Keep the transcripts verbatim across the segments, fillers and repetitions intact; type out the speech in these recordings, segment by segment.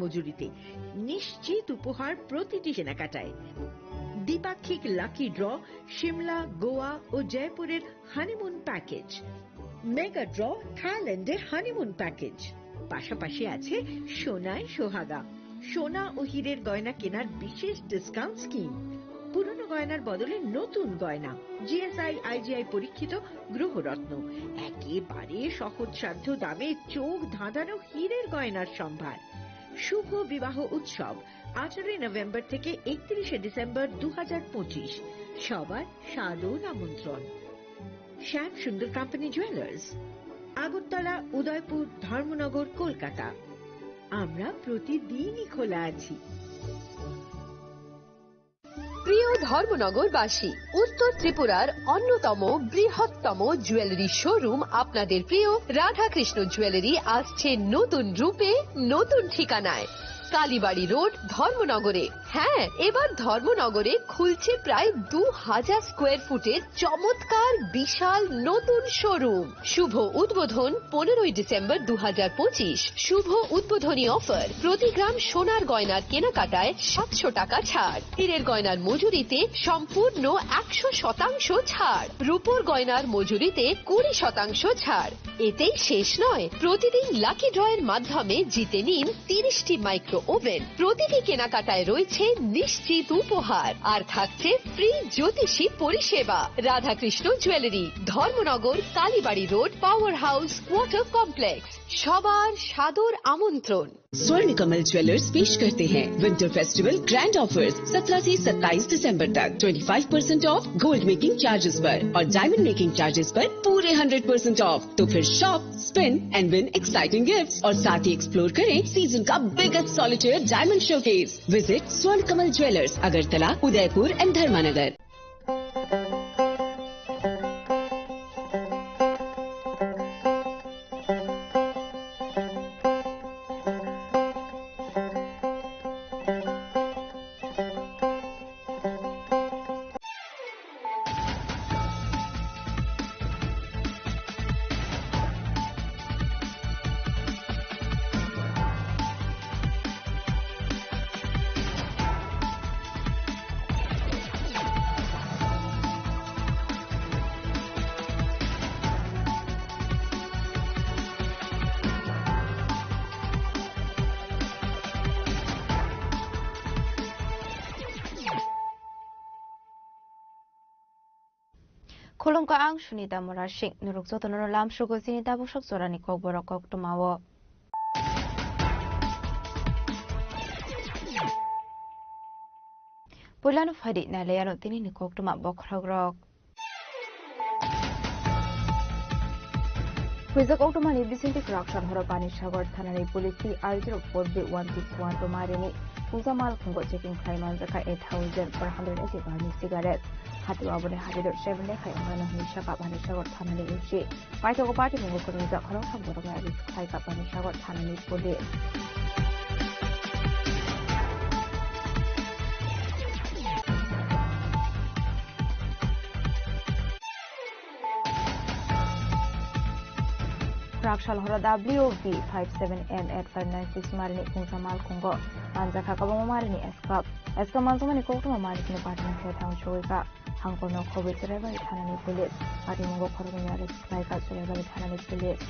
মজুরিতে নিশ্চিত উপহার প্রতিটি কেনাকাটায়। দ্বিপাক্ষিক লাকি ড্র, সিমলা, গোয়া ও জয়পুরের হানিমুন প্যাকেজ, মেগা ড্র, থাইল্যান্ডের হানিমুন প্যাকেজ, পাশাপাশি আছে সোনায় সোহাগা, সোনা ও হীরের গয়না কেনার বিশেষ ডিসকাউন্ট স্কিম। পুরনো গয়নার বদলে নতুন গয়না, জিএসআই আইজিআই পরীক্ষিত গ্রহরত্ন, একেবারে সহজসাধ্য দামে চোখ ধাঁধানো হীরের গয়নার সম্ভার। শুভ বিবাহ উৎসব আঠারোই নভেম্বর থেকে একত্রিশে ডিসেম্বর দু হাজার পঁচিশ। সবার সাদর আমন্ত্রণ। শ্যাম সুন্দর কোম্পানি জুয়েলার্স, আগরতলা, উদয়পুর, ধর্মনগর, কলকাতা। আমরা প্রতিদিনই খোলা আছি। প্রিয় ধর্মনগরবাসী, উত্তর ত্রিপুরার অন্যতম বৃহত্তম জুয়েলারি শোরুম আপনাদের প্রিয় রাধাকৃষ্ণ জুয়েলারি আসছে নতুন রূপে, নতুন ঠিকানায়। কালীবাড়ি রোড, ধর্মনগরে। হ্যাঁ, এবার ধর্মনগরে খুলছে প্রায় দু হাজার স্কোয়ার ফুটের চমৎকার বিশাল নতুন শোরুম। শুভ উদ্বোধন পনেরোই ডিসেম্বর দু হাজার পঁচিশ। শুভ উদ্বোধনী অফার, প্রতি গ্রাম সোনার গয়নার কেনাকাটায় সাতশো টাকা ছাড়, হীরের গয়নার মজুরিতে সম্পূর্ণ একশো শতাংশ ছাড়, রূপোর গয়নার মজুরিতে কুড়ি শতাংশ ছাড়। এতেই শেষ নয়, প্রতিদিন লাকি ড্রয়ের মাধ্যমে জিতে নিন তিরিশটি মাইক্রো ওভেন। প্রতিটি কেনাকাটায় রয়েছে নিশ্চিত উপহার, আর থাকছে ফ্রি জ্যোতিষী পরিষেবা। Radhakrishna jewellery, Dharmanagar, Kalibari road, power house, quarter complex. সবার সাদর আমন্ত্রণ। स्वर्ण कमल ज्वेलर्स पेश करते हैं विंटर फेस्टिवल ग्रैंड ऑफर्स। सत्रह से सत्ताईस दिसंबर तक twenty five percent of gold making charges पर और डायमंड मेकिंग चार्जेस पर पूरे हंड्रेड परसेंट ऑफ। तो फिर shop, spin and win exciting gifts और साथ ही एक्सप्लोर करें सीजन का biggest solitaire diamond showcase. Visit स्वर्ण कमल ज्वेलर्स, अगरतला, उदयपुर एंड धर्मानगर। Khulumkha, ang Sunita Murasing. Norok jotono lamsugo chini tabuk sok jorani kokborok koktwmao. Puilano phaidi nailaiano tinini koktwma bokhorokrok. Huijak koktwmani bisingtwi kwrak sal horo Panisagar thanani police tei R zero four B one six one two marini Pungsa malkhungo checking khlai manjakha eight thousand four hundred eighty barni cigarette. Hatio aboni habidor seven de khai ongkha hwnwi sakha Panisagar thanani O C. Paithago party mungo kwrwngjak khoroksa borokno arrest khlaikha Panisagar thanani police. Raksal horo W V five seven M eight five nine six marini Pungsa malkhungo manjakha kwbangma marini S K F. S K F manjakmani koktwma manikni party ni khe thang sogwi kha. Hangkorno khobwi Cheraibari thanani police. Party mungo khoroknwi arrest khlaikha Cheraibari thanani police.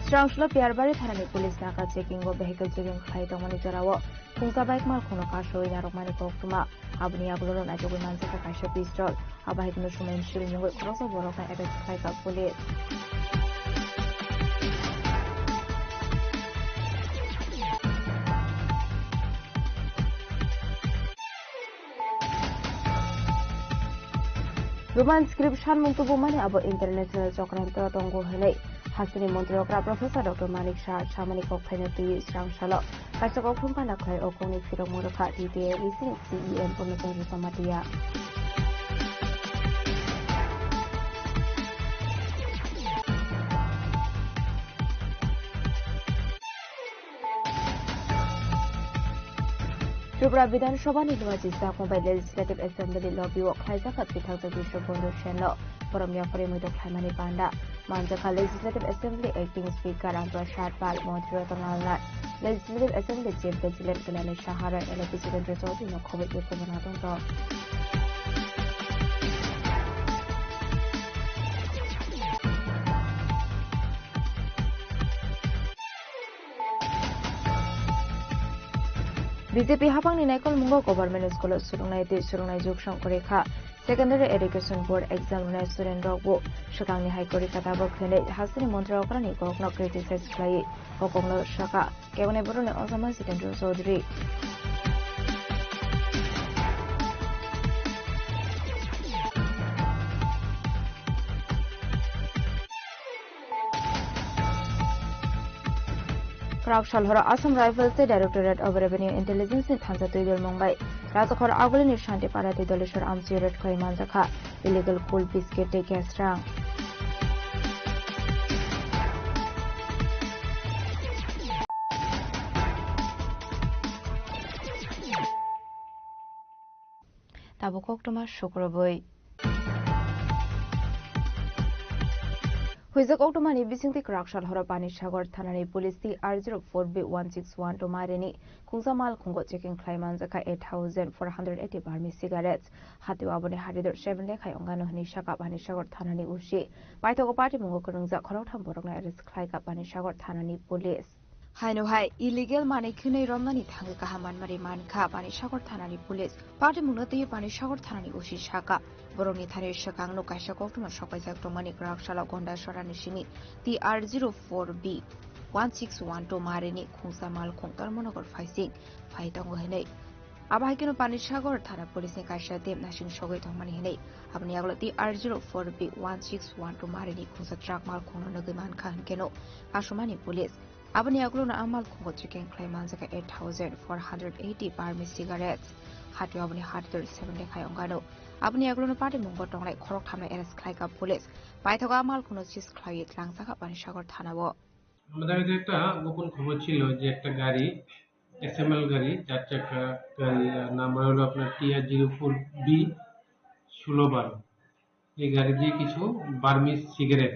Srangsulo Piyarbari thanani police naka checking o vehicle checking khlai tongmani jorao Pungsa bike malkhungno kasui narwkmani koktwma. Aboni yagulono naitugwi manjakha kaisa pistol. Abo hai kheno sumai msiri nungwi khoroksa borokno arrest khlaikha police. Roman script sanmung tubumani abo international chokranto tongo hwnwi hasteni montri okra Professor Doctor Manik Saha samani kok phaina twiwi srang salo. Kaisa kokthum pana khlai o kokni phirokmung rwkha T T A ni C E M Purno Chandra Jamatia. Tripura Bidhan Sabha ni nwajak mobile Legislative Assembly lobby o khlaijak kha swithakjak Bishwabandhu Sen no borom yaphari muitu khlaimani panda. Manjakha Legislative Assembly Acting Speaker Ram Prasad Pal, Montri Ratan Lal Nath, Legislative Assembly Chief Vigilant Gilani Saha Roy, L A P Jitendra Chaudhary no khoboi khe kubuna tongthok. B J P haphangni naikolmungo government school o swrwngnai tei swrwngnai jwk song kwrwi kha. Secondary Education Board exam rwnai student rok bo swkangni hai kwrwi kha, tabuk hwnwi hasteni montri okrani kokno criticize khlaiwi o kokno sakha keboni borokni ojama Jitendra Chaudhary. Kwrak sal horo Assam Rifles tei Directorate of Revenue Intelligence ni thansa twi dol mung bai Rajakhor Agulini Shanti Para tei Doleshwar Amchi raid khlai manjakha illegal coal biscuit tei gas rang. Tabuk koktwma sukrubwi. Huijak koktwmani bisingtwi kwrak sal horo Panisagar thanani police T R zero four B one six one two marini khungsa malkhungo checking khlai manjakha eight thousand four hundred eighty Burmese cigarettes. Hatio aboni hatidor seven lekhai ongano hwnwi sakha Panisagar thanani O C. Paithago patimungo kwrwngjak khoroktham borokno arrest khlaikha Panisagar thanani police. Haino hai illegal manwi khwnwi romnani thangwi kaham manmari mankha Panisagar thanani police. Patimungno twiwi Panisagar thanani O C sakha, borokni thani swkangno kaisa koktwma sokpaijak tongmani kwrak salo Gonda Sorani simi T R zero four B one six one two marini khungsa malkhung Dharmanagar phaising phai tongo hwnwi. Abo hai kheno Panisagar thana police ni kaisa team nasing sogwi tongmani hwnwi aboni yagulo T R zero four B one six one two marini khungsa truck malkhungno nugwi mankha hwnkhe no asomani police. Aboni yagulono a malkhungo checking khlai manjakha eight thousand four hundred eighty Burmese cigarettes. Hatio aboni hatidor seven lekhai ongano. Aboni yagulono patimungo tongnai khoroktham no arrest khlaikha police. Paithago a malkhungno seize khlaiwi tlangjak Panisagar thanao. আমাদের কাছে একটা গোপন খবর ছিল যে একটা গাড়ি, এসএমএল গাড়ি, চার চাকা গাড়ি, আর নাম্বার হলো আপনার T R zero four B ষোলো বারো। এই গাড়ি দিয়ে কিছু বার্মিজ সিগারেট,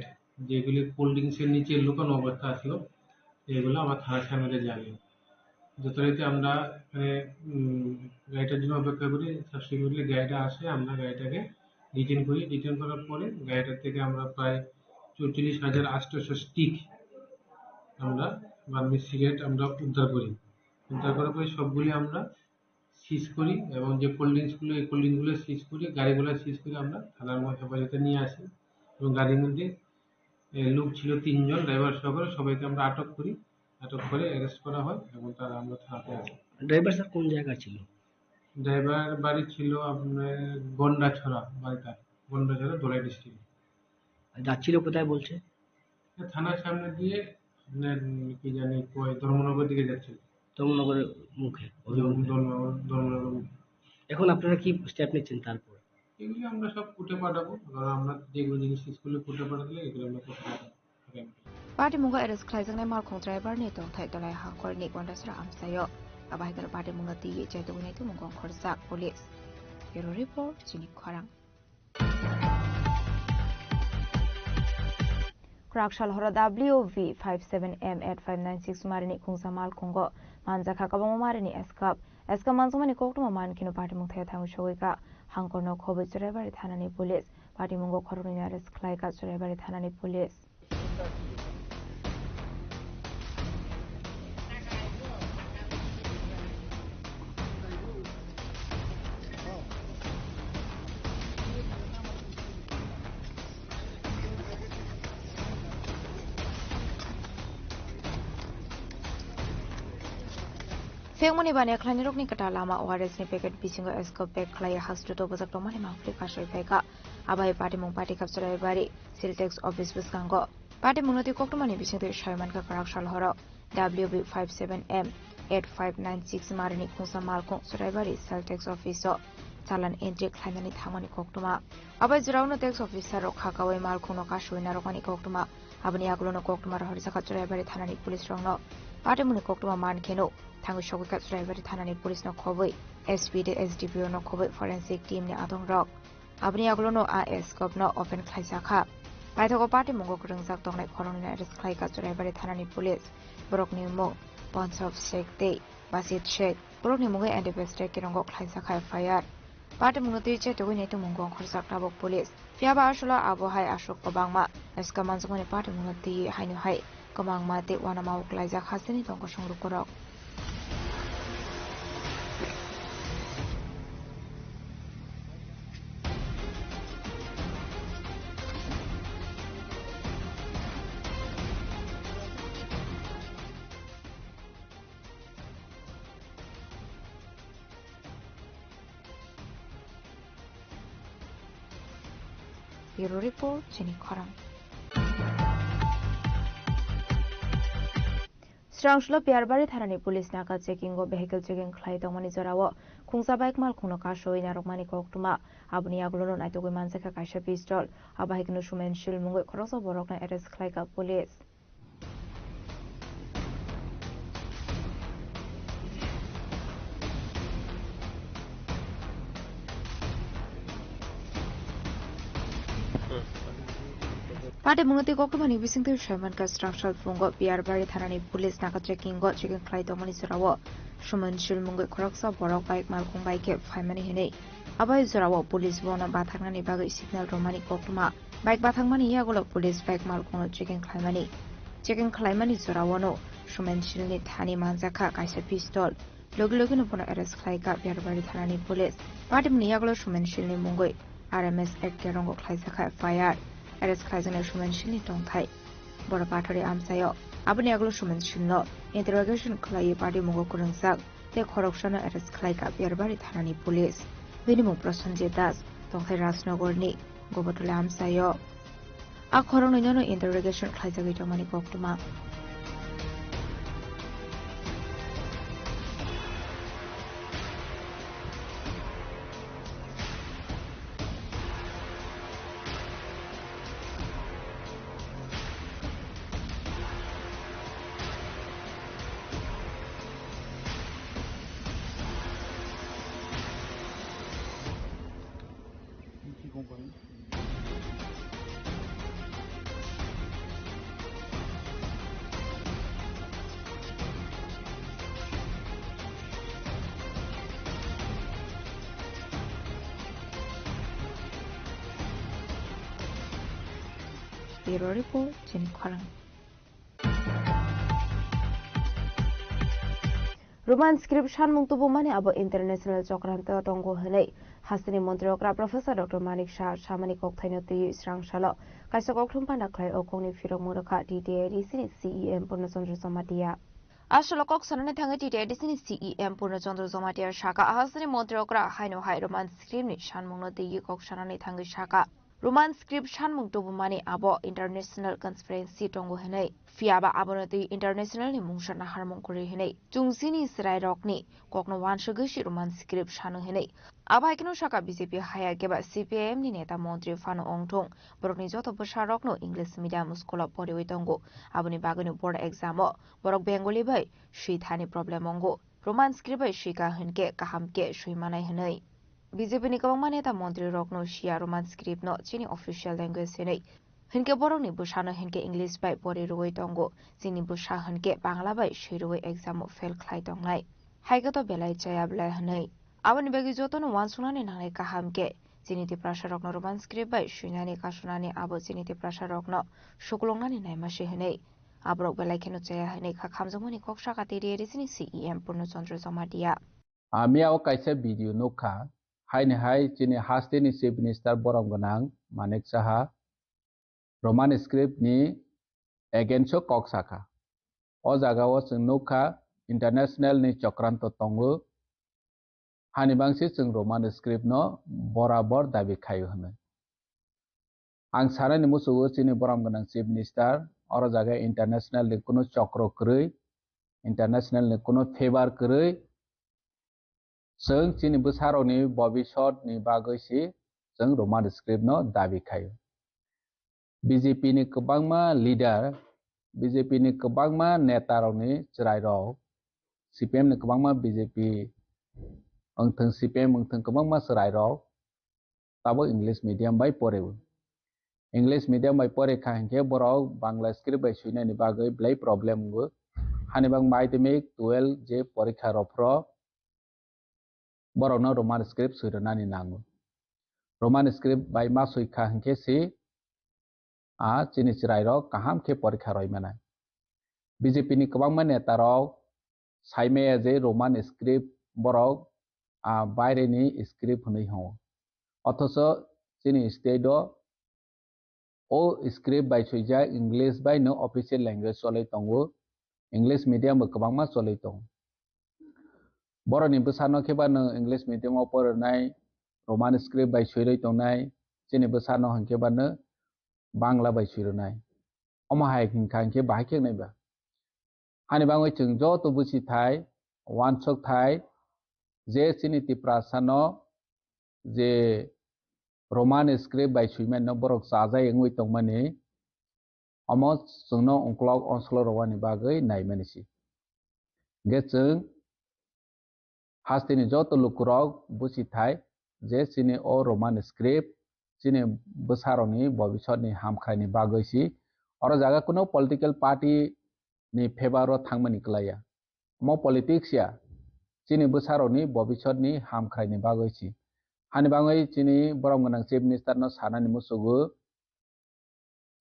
যেগুলি কোল্ড ড্রিঙ্কসের নিচে লুকানো অবস্থা ছিল, এগুলো আমার থানার সামনে জানি। যথারীতি আমরা এখানে, উম, গাড়িটার জন্য অপেক্ষা করি। সাবসিকুয়েন্টলি গাড়িটা আসে, আমরা গাড়িটাকে ডিটেন করি। ডিটেন করার পরে গাড়িটার থেকে আমরা প্রায় চৌচল্লিশ হাজার আটশোশো স্টিক আমরা বার্মিজ সিগারেট আমরা উদ্ধার করি। উদ্ধার করার পরে সবগুলি আমরা সিজ করি এবং যে কোল্ড ড্রিঙ্কসগুলো, এই কোল্ড ড্রিঙ্কসগুলো সিজ করি, গাড়িগুলো সিজ করে আমরা থানার মধ্যে হেফাজতে নিয়ে আসি এবং গাড়ির মধ্যে, এ, লোক ছিল তিনজন, ড্রাইভার সহ করে সবাইকে আমরা আটক করি। আটক করে অ্যারেস্ট করা হয় এবং তারা আমরা থানাতে আসি। ড্রাইভার স্যার কোন জায়গা ছিল? ড্রাইভার বাড়ি ছিল আপনার গন্ডাছড়া, বাড়িটা গন্ডাছড়া, ধলাই ডিস্ট্রিক্ট। আর যাচ্ছিল কোথায় বলছে? এ থানার সামনে দিয়ে আপনার, উম, কি জানি কয়, ধর্মনগর দিকে যাচ্ছিল। ধর্মনগরের মুখে, অভিমুখে। ধর্মনগর, ধর্মনগর মুখে। এখন আপনারা কি স্টেপ নিচ্ছেন তারপর? এগুলি আমরা সব কোর্টে পাঠাবো, কারণ আমরা যেগুলো জিনিস স্কুলে কোর্টে পাঠালে এগুলো আমরা কোর্টে পাঠাবো। Patimungo arrest khlaijaknai malkhung driver ni tongthai Dolai Hangkhor ni Gondasra amchaio. Abo hai kheno patimungno twiwi chaitugwi naitumung gongkhorjak police. Bureau report, Chini Khorang. Kwrak sal horo W V five seven M eight five nine six marini khungsa malkhungo manjakha kwbangma marini eskap. Eskap manjakmani koktwma mankheno patimung thaya thangwi sogwi kha. Hangkorno khobwi Churaibari thanani police. Patimungo khoroknwino arrest khlai kha Churaibari thanani police. Phiyokmani baniya khlainai rokni kwtal lama O R S ni packet bisingo eskap pack khlai hastu to bwswk tongmani mangpili kasui phaikha. Abai patimung pati kap Churaibari Siltex office bwskango. Patimungno twi koktwmani bisingtwi saimankha kwrak sal horo W B five seven M eight five nine six marini khungsa malkhung Churaibari Siltex office o challan entry khlainani thangmani koktwma. Abai jora uno tax officer rok khakaui malkhungno kasui narwkmani koktwma. Aboni yagulono koktwma rohorjak kha Churaibari thanani police rokno. Patimungni koktwma man kheno thangwi sogwi kha Churaibari thanani police no khobwi S P tei S D P O no khobwi forensic team ni adong rok. Aboni yagulo no a escope no open khlaijakha. Paithago patimungo kwrwngjak tongnai khoroknwi no arrest khlai kha Churaibari thanani police. Borokni mung Ponsop Sheikh tei Basit Sheikh. Borokni mungwi N D P S tei kirongo khlaijakha F I R. Patimungno twi chetogwi naitukmung gongkhorjak tabuk police. Phiyaba aswkno abo hai aswk kwbangma. Eska manjakmani patimungno twi haino hai kwbangma tei uanama o klaijak hasteni tongkosong lukurok. Bureau Report, chini khorang. Srangsulo Piyarbari thanani police naka checking o vehicle checking khlai tongmani jorao khungsa bike malkhungno kasoi narwkmani koktwma. Aboni yagulono naitugwi manjakha kaisa pistol. Abo hai kheno Sumen Shil mungwi khoroksa borokno arrest khlaikha police. Patimungno tei koktwmani bisingtwi saimankha Srangsal phungo Piyarbari thanani police naka checking o checking khlai tongmani jorao Sumen Shil mungwi khoroksa borok bike malkhung bai khe phaimani hwnwi. Abo hai jorao police bono bathaknani bagwi signal rwmani koktwma. Bike bathakmani yagulo police bike malkhungno checking khlaimani. Checking khlaimani joraono Sumen Shilni thani manjakha kaisa pistol. Logi logino bono arrest khlaikha Biyarbari thanani police. Patimungni yagulo Sumen Shilni mungwi R M S Act kerongo khlaijakha F I R. Arrest khlaijaknai Sumen Shilni tongthai. Borok pathori amchaio. Aboni yagulo Sumen Shilno interrogation khlaiwi patimungo kwrwngjak tei khoroksano arrest khlaikha Biyarbari thanani police. Bini mung Prosenjit Das, tongthai Rajnogorni Gobatuli amchaio. A khoroknwinono interrogation khlaijagwi tongmani koktwma. Bureau Report, chini khorang. Roman script sanmung tubumani abo international chokranto tongo hwnwi hasteni montri okra Professor Doctor Manik Saha samani kokthaino twiwi Srangsalo kaisa kokthum panda khlai o kokni phirokmung rwkha T T A D C ni C E M Purno Chandra Jamatia. Aswlo kok sanani thangwi T T A D C ni C E M Purno Chandra Jamatia sakha, hasteni montri okra haino hai Roman script ni sanmungno twiwi kok sanani thangwi sakha. Roman script sanmung tubumani abo international conspiracy tongo hwnwi, phiyaba abono twi international ni mungsa naharmung kwrwi hwnwi, chwng chini chwrairokni kokno uansugwi si Roman script sano hwnwi. Abo hai kheno sakha B J P haya khe ba C P I M ni neta montri phano wngthung, borokni joto bwsarokno English medium school o poriwi tongo, aboni bagwino board exam o borok Bengali bai swi thani problem wngo, Roman script bai swikha hwnkhe kaham khe swi manai hwnwi. B J P ni kwbangma neta montri rokno siya Roman script no chini official language hinwi. Hinkhe borokni bwsano hinkhe English bai pori rwui tongo. Chini bwsa hinkhe Bangla bai swi rwui exam o fail khlai tongnai. Haikhe to belai chaya belai hinwi. Aboni bagwi jotono uansuknani nangnai kaham khe chini Tiprasa rokno Roman script bai swinani kasunani abo chini Tiprasa rokno suklungnani naima se hinwi. Aborok belai kheno chaya hinwi kha khamjakmani kok sakha tei riyari chini C E M Purno Chandra Jamatia. Ami o kaisa video nukha, haini hai chini hasteni Chief Minister borom gwnang Manik Saha Roman script ni against o kok sakha. O jaga o chwng nukha international ni chokranto tongo, hani bangsi chwng Roman script no borabor dabi khaio hwnwi. Ang sanani musugo chini borom gwnang Chief Minister, oro jaga international ni kunu chokro kwrwi, international ni kunu favor kwrwi, chwng chini bwsarokni bobisot ni bagwi si chwng Roman script no dabi khaio. B J P ni kwbangma leader B J P ni kwbangma neta rokni chwrai rok, C P M ni kwbangma B J P wngthwng, C P M wngthwng, kwbangma chwrai rok tabuk English medium bai poreo. English medium bai pore kha hinkhe borok Bangla script bai swinani bagwi belai problem wngo. Hani bang madhyamik, twelve je porikha rok phro borokno Roman script swi rwnani nango. Roman script bai ma swi kha hinkhe si a chini chwrai rok kaham khe porikha roi manai. B J P ni kwbangma neta rok sai maya je Roman script borok a baireni script hwnwi hwngo. Othocho chini state o o script bai swijak English bai no official language cholwi tongo, English medium bo kwbangma cholwi tongo. Borokni bwsano khe ba no English medium o porinai, Roman script bai swirwi tongnai, chini bwsano hinkhe ba no Bangla bai swirwnai. Omo hai hinkha hinkhe bahai khe wngnai ba? Hani bagwi chwng joto buchi thai, wansuk thai, je chini Tiprasano je Roman script bai swimano borok chajai wngwi tongmani, omo chwngno ongklok onslo rwani bagwi naimani si. Hinkhe chwng hasteni joto lukurok buchi thai je chini o Roman script chini bwsarokni bobisotni hamkraini bagwi si. Oro jaga kuno political party ni favour o thangmani kwlaiya. Omo politics ya, chini bwsarokni bobisotni hamkraini bagwi si. Hani bagwi chini borom gwnang Chief Minister no sanani musugo,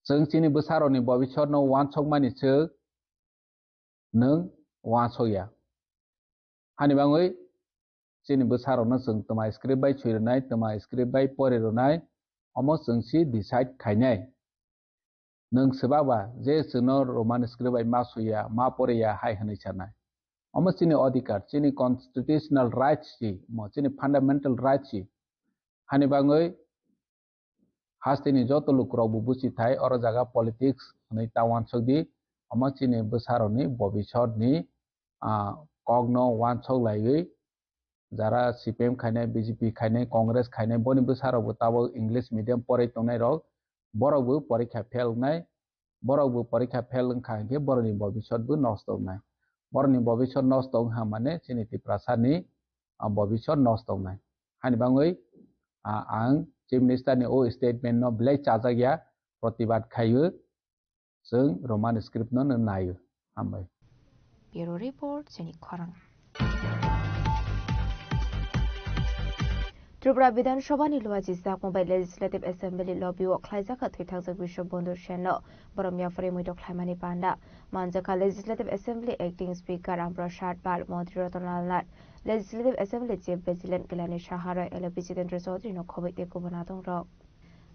chwng chini bwsarokni bobisotno wansokmani swk nwng wansokya. Hani bagwi chini bwsarokno chwng twma script bai swi rwnai, twma script bai pori rwnai, omo chwng si decide khainai. Nwng swbaba je chwngno Roman script bai ma swiya, ma poriya hai hwnwi sanai. Omo chini odhikar, chini constitutional rights si, mo chini fundamental rights si. Hani bagwi hasteni joto lukurok bo buchi thai, oro jaga politics hwnwi ta wansuk di, omo chini bwsarokni bobisotni, ah, kokno wansok laiwi jara C P M khainai, B J P khainai, Congress khainai, boni bwsarokbo tabuk English medium porwi tongnai rok, borokbo porikha fail wngnai, borokbo porikha fail wngkha hinkhe borokni bobisotbo nosto wngnai. Borokni bobisot nosto wngkha mane chini Tiprasani, ah, bobisot nosto wngnai. Hani bagwi, ah, ang Chief Minister ni o statement no belai chajakya, protibad khaio. Chwng Roman script no naio. Hambai. Bureau Report, chini khorang. Tripura Bidhan Sabha ni luaji jakmung bai Legislative Assembly lobby o khlaijak kha thwi thangjak Biswa Bandhu Sen no borom yaphari muitok khlaimani panda. Manjakha Legislative Assembly Acting Speaker Ram Prasad Pal, Montri Ratan Lal Nath, Legislative Assembly Chief Vigilant Gilani Saha rok, L A P Jitendra Chaudhary no khobwi tei kubun adong rok.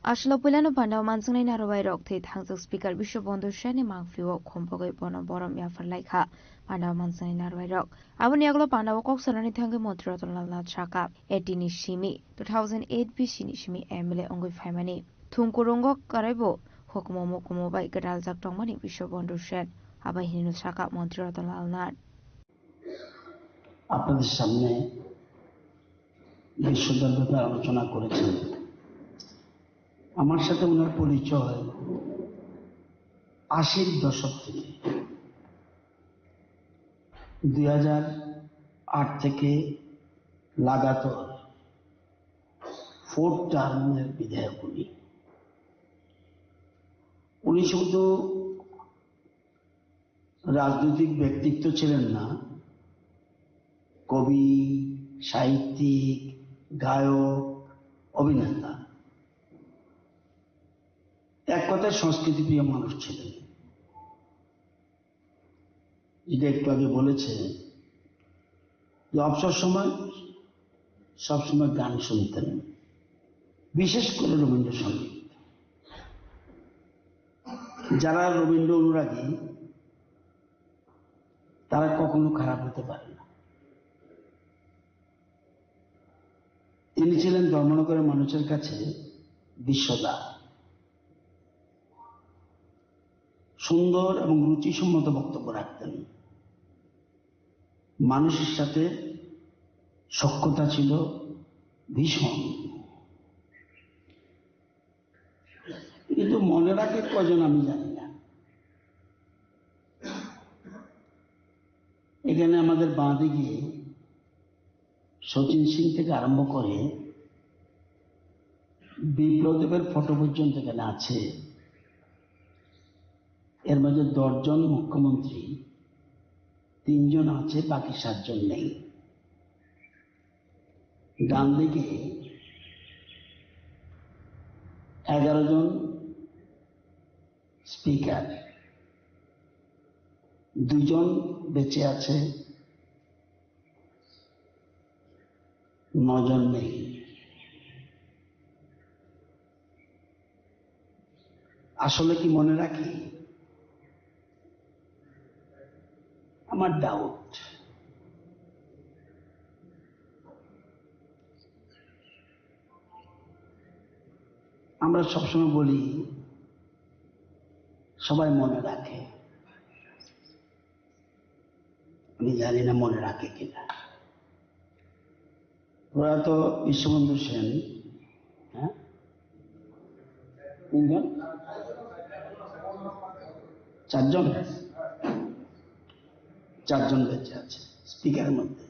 Aswk puilano pandao manjaknai narwai rok thwi thangjak Speaker Biswa Bandhu Sen ni mangphi o khompogwi bono borom yaphar lai kha. Pandao manjaknai narwai rok. Aboni yagulo pandao kok sanani thangwi Montri Ratan Lal Nath sakha, eighty ni simi, two thousand eight B C ni simi M L A wngwi phaimani. Thumkurungo karaibo hukumu mukumu bai gwdaljak tongmani Biswa Bandhu Sen. Abai hinwi sakha Montri Ratan Lal Nath. আপনাদের সামনে বিশ্বদার ব্যাপারে আলোচনা করেছেন। আমার সাথে ওনার পরিচয় আশির দশক থেকে। দুই হাজার আট থেকে লাগাতার ফোর্থ টার্মের বিধায়ক উনি। উনি শুধু রাজনৈতিক ব্যক্তিত্ব ছিলেন না, কবি, সাহিত্যিক, গায়ক, অভিনেতা। এক কথায় সংস্কৃতিপ্রিয় মানুষ ছিলেন। যেটা একটু আগে বলেছে যে অবসর সময় সবসময় গান শুনতেন, বিশেষ করে রবীন্দ্রসঙ্গীত। যারা রবীন্দ্র অনুরাগী, তারা কখনো খারাপ হতে পারে না। তিনি ছিলেন ধর্মনগরের মানুষের কাছে বিশ্বদা। সুন্দর এবং রুচিসম্মত বক্তব্য রাখতেন। মানুষের সাথে সখ্যতা ছিল ভীষণ। কিন্তু মনে রাখে কজন আমি জানি না। এখানে আমাদের বাঁ দিকে শচীন সিং থেকে আরম্ভ করে বিপ্লব দেবের ফটো পর্যন্ত এখানে আছে। এর মধ্যে দশ জন মুখ্যমন্ত্রী, তিনজন আছে, বাকি সাতজন নেই। ডান দিকে এগারো জন স্পিকার, দুজন বেঁচে আছে, নজন নেই। আসলে কি মনে রাখি? আমার ডাউট। আমরা সবসময় বলি, সবাই মনে রাখে। আমি জানি না মনে রাখে কিনা। প্রয়াত বিশ্ববন্ধু সেন, হ্যাঁ, তিনজন, চারজন, চারজন বেঁচে আছে স্পিকারের মধ্যে।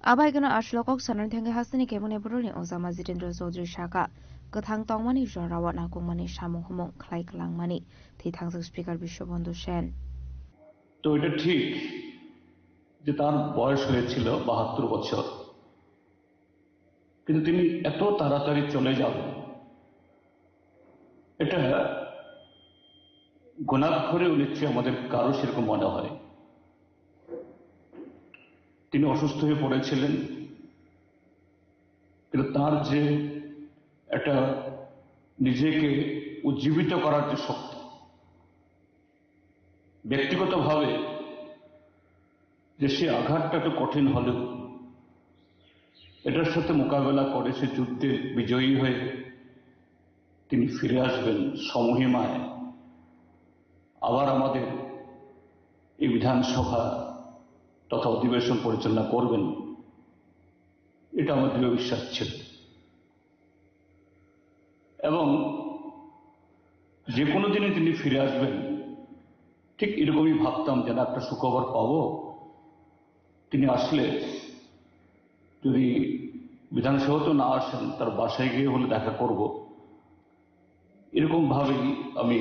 Abai gano ashlo kok sanani thangwi hasteni keboni borokni ojama Jitendra Chaudhary saka, kwthang tongmani jorao nakukmani samung humung khlai kwlangmani, thwi thangjak speaker Biswabandhu Sen. তো এটা ঠিক যে তার বয়স হয়েছিল বাহাত্তর বছর, কিন্তু তিনি এত তাড়াতাড়ি চলে যাবেন, এটা ঘুণাক্ষরেও নিশ্চয়ই আমাদের কারো সেরকম মনে হয়। তিনি অসুস্থ হয়ে পড়েছিলেন, কিন্তু তার যে একটা নিজেকে উজ্জীবিত করার যে শক্তি, ব্যক্তিগতভাবে যে সে আঘাতটা একটু কঠিন হলেও এটার সাথে মোকাবেলা করে সে যুদ্ধে বিজয়ী হয়ে তিনি ফিরে আসবেন স্বমহিমায়, আবার আমাদের এই বিধানসভা তথা অধিবেশন পরিচালনা করবেন, এটা আমার দৃঢ় বিশ্বাস ছিল। এবং যে কোনো দিনই তিনি ফিরে আসবেন, ঠিক এরকমই ভাবতাম যেন একটা সুখবর পাবো। তিনি আসলে যদি বিধানসভাতেও না আসেন, তার বাসায় গিয়ে হলে দেখা করব, এরকম ভাবেই আমি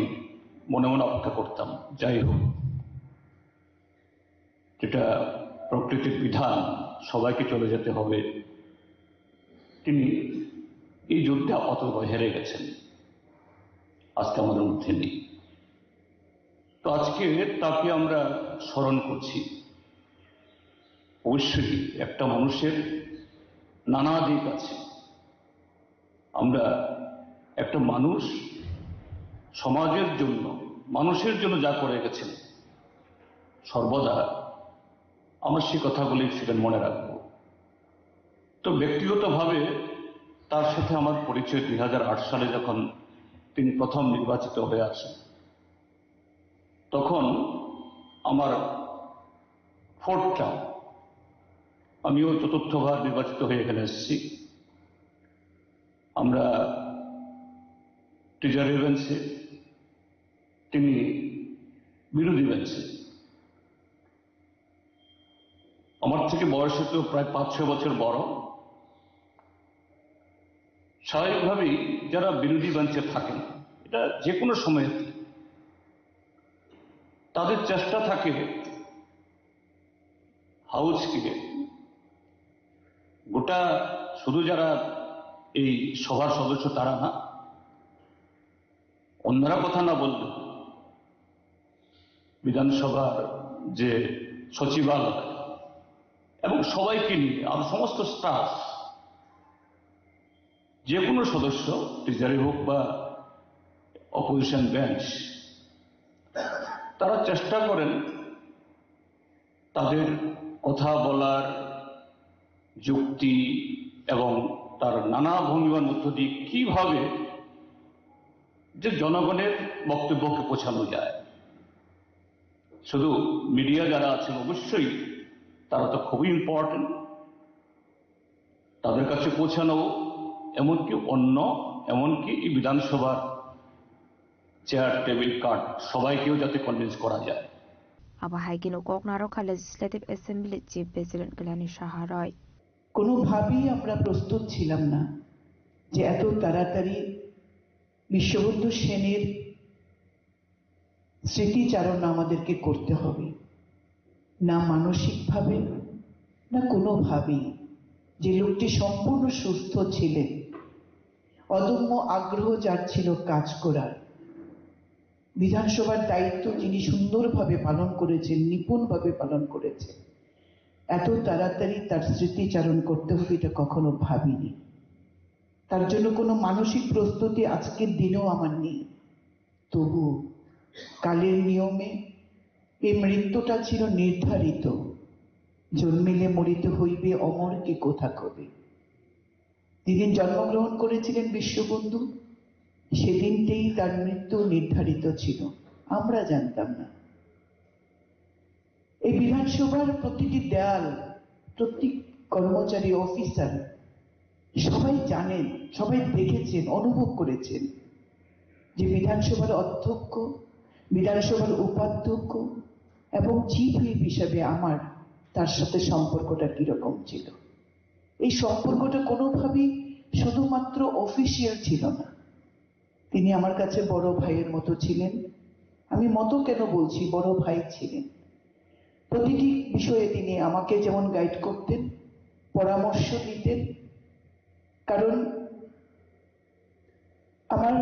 মনে মনে অপেক্ষা করতাম। যাই হোক, যেটা প্রকৃতির বিধান, সবাইকে চলে যেতে হবে। তিনি এই যুদ্ধে আপাতত হেরে গেছেন, আজকে আমাদের মধ্যে নেই। তো আজকে তাকে আমরা স্মরণ করছি। অবশ্যই একটা মানুষের নানা দিক আছে। আমরা একটা মানুষ সমাজের জন্য, মানুষের জন্য যা করে গেছেন, সর্বদা আমরা সেই কথাগুলি সেখানে মনে রাখব। তো ব্যক্তিগতভাবে তার সাথে আমার পরিচয় দুই হাজার আট সালে, যখন তিনি প্রথম নির্বাচিত হয়ে আসেন, তখন আমার ফোর্থ টার্ম, আমিও চতুর্থবার নির্বাচিত হয়ে এখানে এসেছি। আমরা ট্রেজারি বেঞ্চে, তিনি বিরোধী বেঞ্চে। আমার থেকে বয়সে তো প্রায় পাঁচ ছয় বছর বড়। স্বাভাবিকভাবেই যারা বিরোধী বেঞ্চে থাকেন, এটা যে কোনো সময়, তাদের চেষ্টা থাকে হাউসকে গোটা, শুধু যারা এই সভার সদস্য তারা না, অন্যরা কথা না বললেও বিধানসভার যে সচিবালয় এবং সবাইকে নিয়ে আর সমস্ত স্টাফ, যে কোনো সদস্য, ট্রেজারি হোক বা অপোজিশন বেঞ্চ, তারা চেষ্টা করেন তাদের কথা বলার যুক্তি এবং তার নানা ভঙ্গিমার মধ্য দিয়ে কিভাবে যে জনগণের বক্তব্যকে পৌঁছানো যায়। শুধু মিডিয়া যারা আছেন, অবশ্যই তারা তো খুবই ইম্পর্টেন্ট, তাদের কাছে পৌঁছানো, এমনকি অন্য, এমনকি এই বিধানসভার চেয়ার, টেবিল, কাঠ, সবাইকেও যাতে কনভিন্স করা যায়। Abo hai kheno kok narwkha Legislative Assembly Chief President Kalyani Saha Roy. কোনোভাবেই আমরা প্রস্তুত ছিলাম না যে এত তাড়াতাড়ি বিশ্ববন্ধু সেনের স্মৃতিচারণ আমাদেরকে করতে হবে, না মানসিকভাবে, না কোনোভাবেই। যে লোকটি সম্পূর্ণ সুস্থ ছিলেন, অদম্য আগ্রহ যার ছিল কাজ করার, বিধানসভার দায়িত্ব যিনি সুন্দরভাবে পালন করেছেন, নিপুণভাবে পালন করেছেন, এত তাড়াতাড়ি তার স্মৃতিচারণ করতে হবে, এটা কখনো ভাবিনি। তার জন্য কোনো মানসিক প্রস্তুতি আজকের দিনেও আমার নেই। তবু কালের নিয়মে এই মৃত্যুটা ছিল নির্ধারিত। জন্মিলে মরিতে হইবে, অমর কে কথা কবে। যেদিন জন্মগ্রহণ করেছিলেন বিশ্ববন্ধু, সেদিনতেই তার মৃত্যু নির্ধারিত ছিল, আমরা জানতাম না। এই বিধানসভার প্রতিটি দেয়াল, প্রতি কর্মচারী, অফিসার, সবাই জানেন, সবাই দেখেছেন, অনুভব করেছেন যে বিধানসভার অধ্যক্ষ, বিধানসভার উপাধ্যক্ষ এবং চিফ হুইপ হিসাবে আমার তার সাথে সম্পর্কটা কিরকম ছিল। এই সম্পর্কটা কোনোভাবেই শুধুমাত্র অফিসিয়াল ছিল না। তিনি আমার কাছে বড় ভাইয়ের মতো ছিলেন। আমি মতো কেন বলছি, বড় ভাই ছিলেন। প্রতিটি বিষয়ে তিনি আমাকে যেমন গাইড করতেন, পরামর্শ দিতেন, কারণ আমার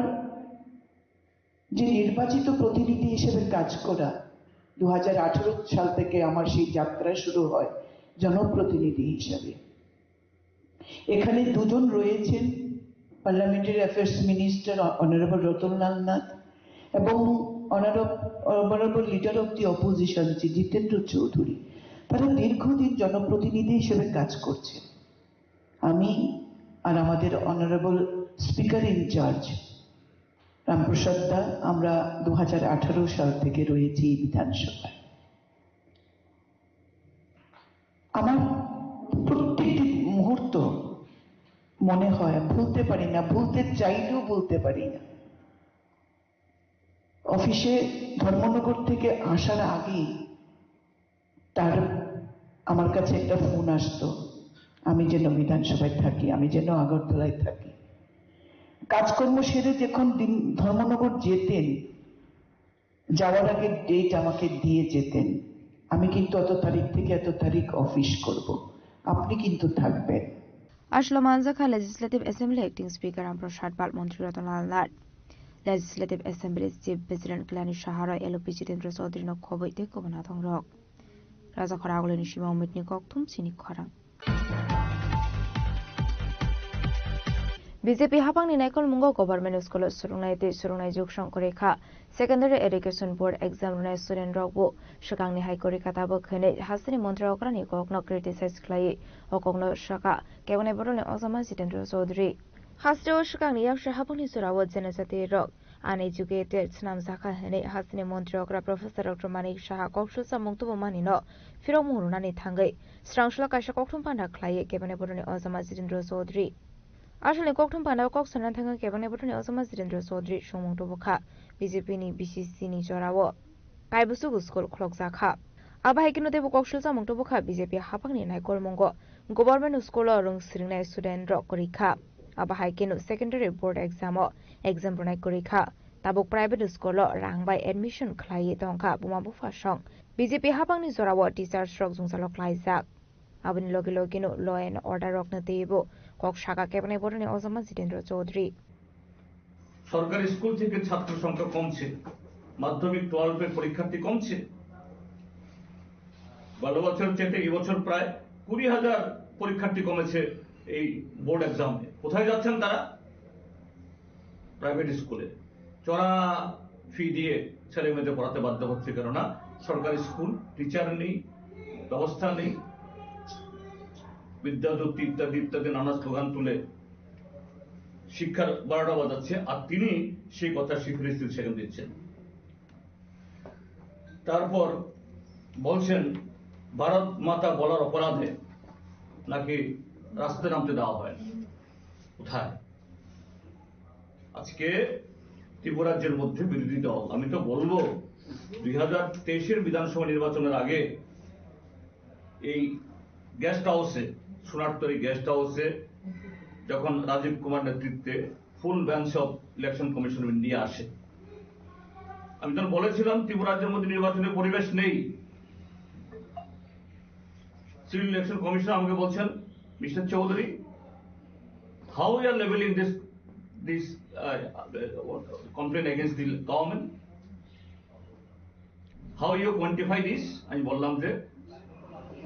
যে নির্বাচিত প্রতিনিধি হিসেবে কাজ করা, দু হাজার আঠারো সাল থেকে আমার সেই যাত্রা শুরু হয় জনপ্রতিনিধি হিসাবে। এখানে দুজন রয়েছেন, parliamentary affairs minister honourable Ratanlal Nath এবং honourable leader of the opposition Shri Jitendra Chowdhury. তারা দীর্ঘদিন জনপ্রতিনিধি হিসেবে কাজ করছেন। আমি আর আমাদের অনারেবল স্পিকার ইনচার্জ রামপ্রসাদ দা, আমরা দু হাজার আঠারো সাল থেকে রয়েছি এই বিধানসভায়। আমার প্রত্যেকটি মুহূর্ত মনে হয় ভুলতে পারি না, ভুলতে চাইলেও ভুলতে পারি না। অফিসে ধর্মনগর থেকে আসার আগেই তার আমার কাছে একটা ফোন আসতো, আমি যেন বিধানসভায় থাকি, আমি যেন আগরতলায় থাকি। কাজকর্ম সেরে যখন দিন ধর্মনগর যেতেন, যাওয়ার আগে ডেট আমাকে দিয়ে যেতেন, "আমি কিন্তু এত তারিখ থেকে এত তারিখ অফিস করব, আপনি কিন্তু থাকবেন।" Aslo manjakha Legislative Assembly Acting Speaker Ramprasad Pal, Montri Ratanlal Nath, Legislative Assembly Chief President Kalyani Saha Roy, L O P Jitendra Chaudhary no khobwi tei kubun nathongrok. Rajakhor Agulini Sima Umitni kokthum chini khorang. B J P haphangni naikolmungo government school-o swrwngnai tei swrwngnai jugsong kwrwi kha. Secondary Education Board exam rwnai student rokbo swkangni hai kwrwi kha, tabuk hwnwi hasteni montri okrani kokno criticize khlaiwi o kokno sakha kebengni borokni ojama Jitendra Chaudhary. Hasteo swkangni yaksa haphangni jorao jwnajati rok uneducated swnamjakha hwnwi hasteni montri okra Professor Doctor Manik Saha koksulsa mung tubumanino phirokmung rwnani thangwi swrangsulo kaisa kokthum panda khlaiwi kebengni borokni ojama Jitendra Chaudhary. Asalni kokthum panda o kok sana thangwi kebengni borokni ojama Jitendra Chaudhary songmung tubukha B J P ni B C C ni jorao kaibusugo school khulokjakha. Abo hai kheno teibo koksul chamung tubukha B J P haphangni naikolmungo government school o rwng swrwngnai student rok kwrwi kha. Abo hai kheno secondary board exam o exam rwnai kwrwi kha. Tabuk private school o rang bai admission khlaiwi tongkha buma bupha song. B J P haphangni jorao teachers rok jwngjalo klaijak. Aboni loge logeno law and order rokno teibo kok saka kebengni borokni ojama Jitendra Chaudhary. সরকারি স্কুল থেকে ছাত্র সংখ্যা কমছে, মাধ্যমিক টুয়েলভের পরীক্ষার্থী কমছে। গত বছর চেয়ে এই বছর প্রায় কুড়ি হাজার পরীক্ষার্থী কমেছে এই বোর্ড এক্সামে। কোথায় যাচ্ছেন তারা? প্রাইভেট স্কুলে। চড়া ফি দিয়ে ছেলে মেয়েদের পড়াতে বাধ্য হচ্ছে, কেননা সরকারি স্কুল, টিচার নেই, ব্যবস্থা নেই। বিদ্যাজ্যোতি ইত্যাদি ইত্যাদি নানা স্লোগান তুলে শিক্ষার বারোটা বাজাচ্ছে, আর তিনি সেই কথা স্বীকৃতি সেখানে দিচ্ছেন। তারপর বলছেন ভারত মাতা বলার অপরাধে নাকি রাস্তাতে নামতে দেওয়া হয়। কোথায়? আজকে ত্রিপুরাজ্যের মধ্যে বিরোধী দল, আমি তো বলবো, দুই হাজার তেইশের বিধানসভা নির্বাচনের আগে এই গেস্ট হাউসে, সোনারতরী গেস্ট হাউসে যখন রাজীব কুমার নেতৃত্বে ফুল bench of election commission of India আসে, আমি তখন বলেছিলাম ত্রিপুরা রাজ্যের মধ্যে নির্বাচনের পরিবেশ নেই। সিভিল ইলেকশন কমিশনার আমাকে বলছেন, "মিস্টার Chowdhury, how you are leveling this this complaint against the government? How you quantify this?" আমি বললাম যে,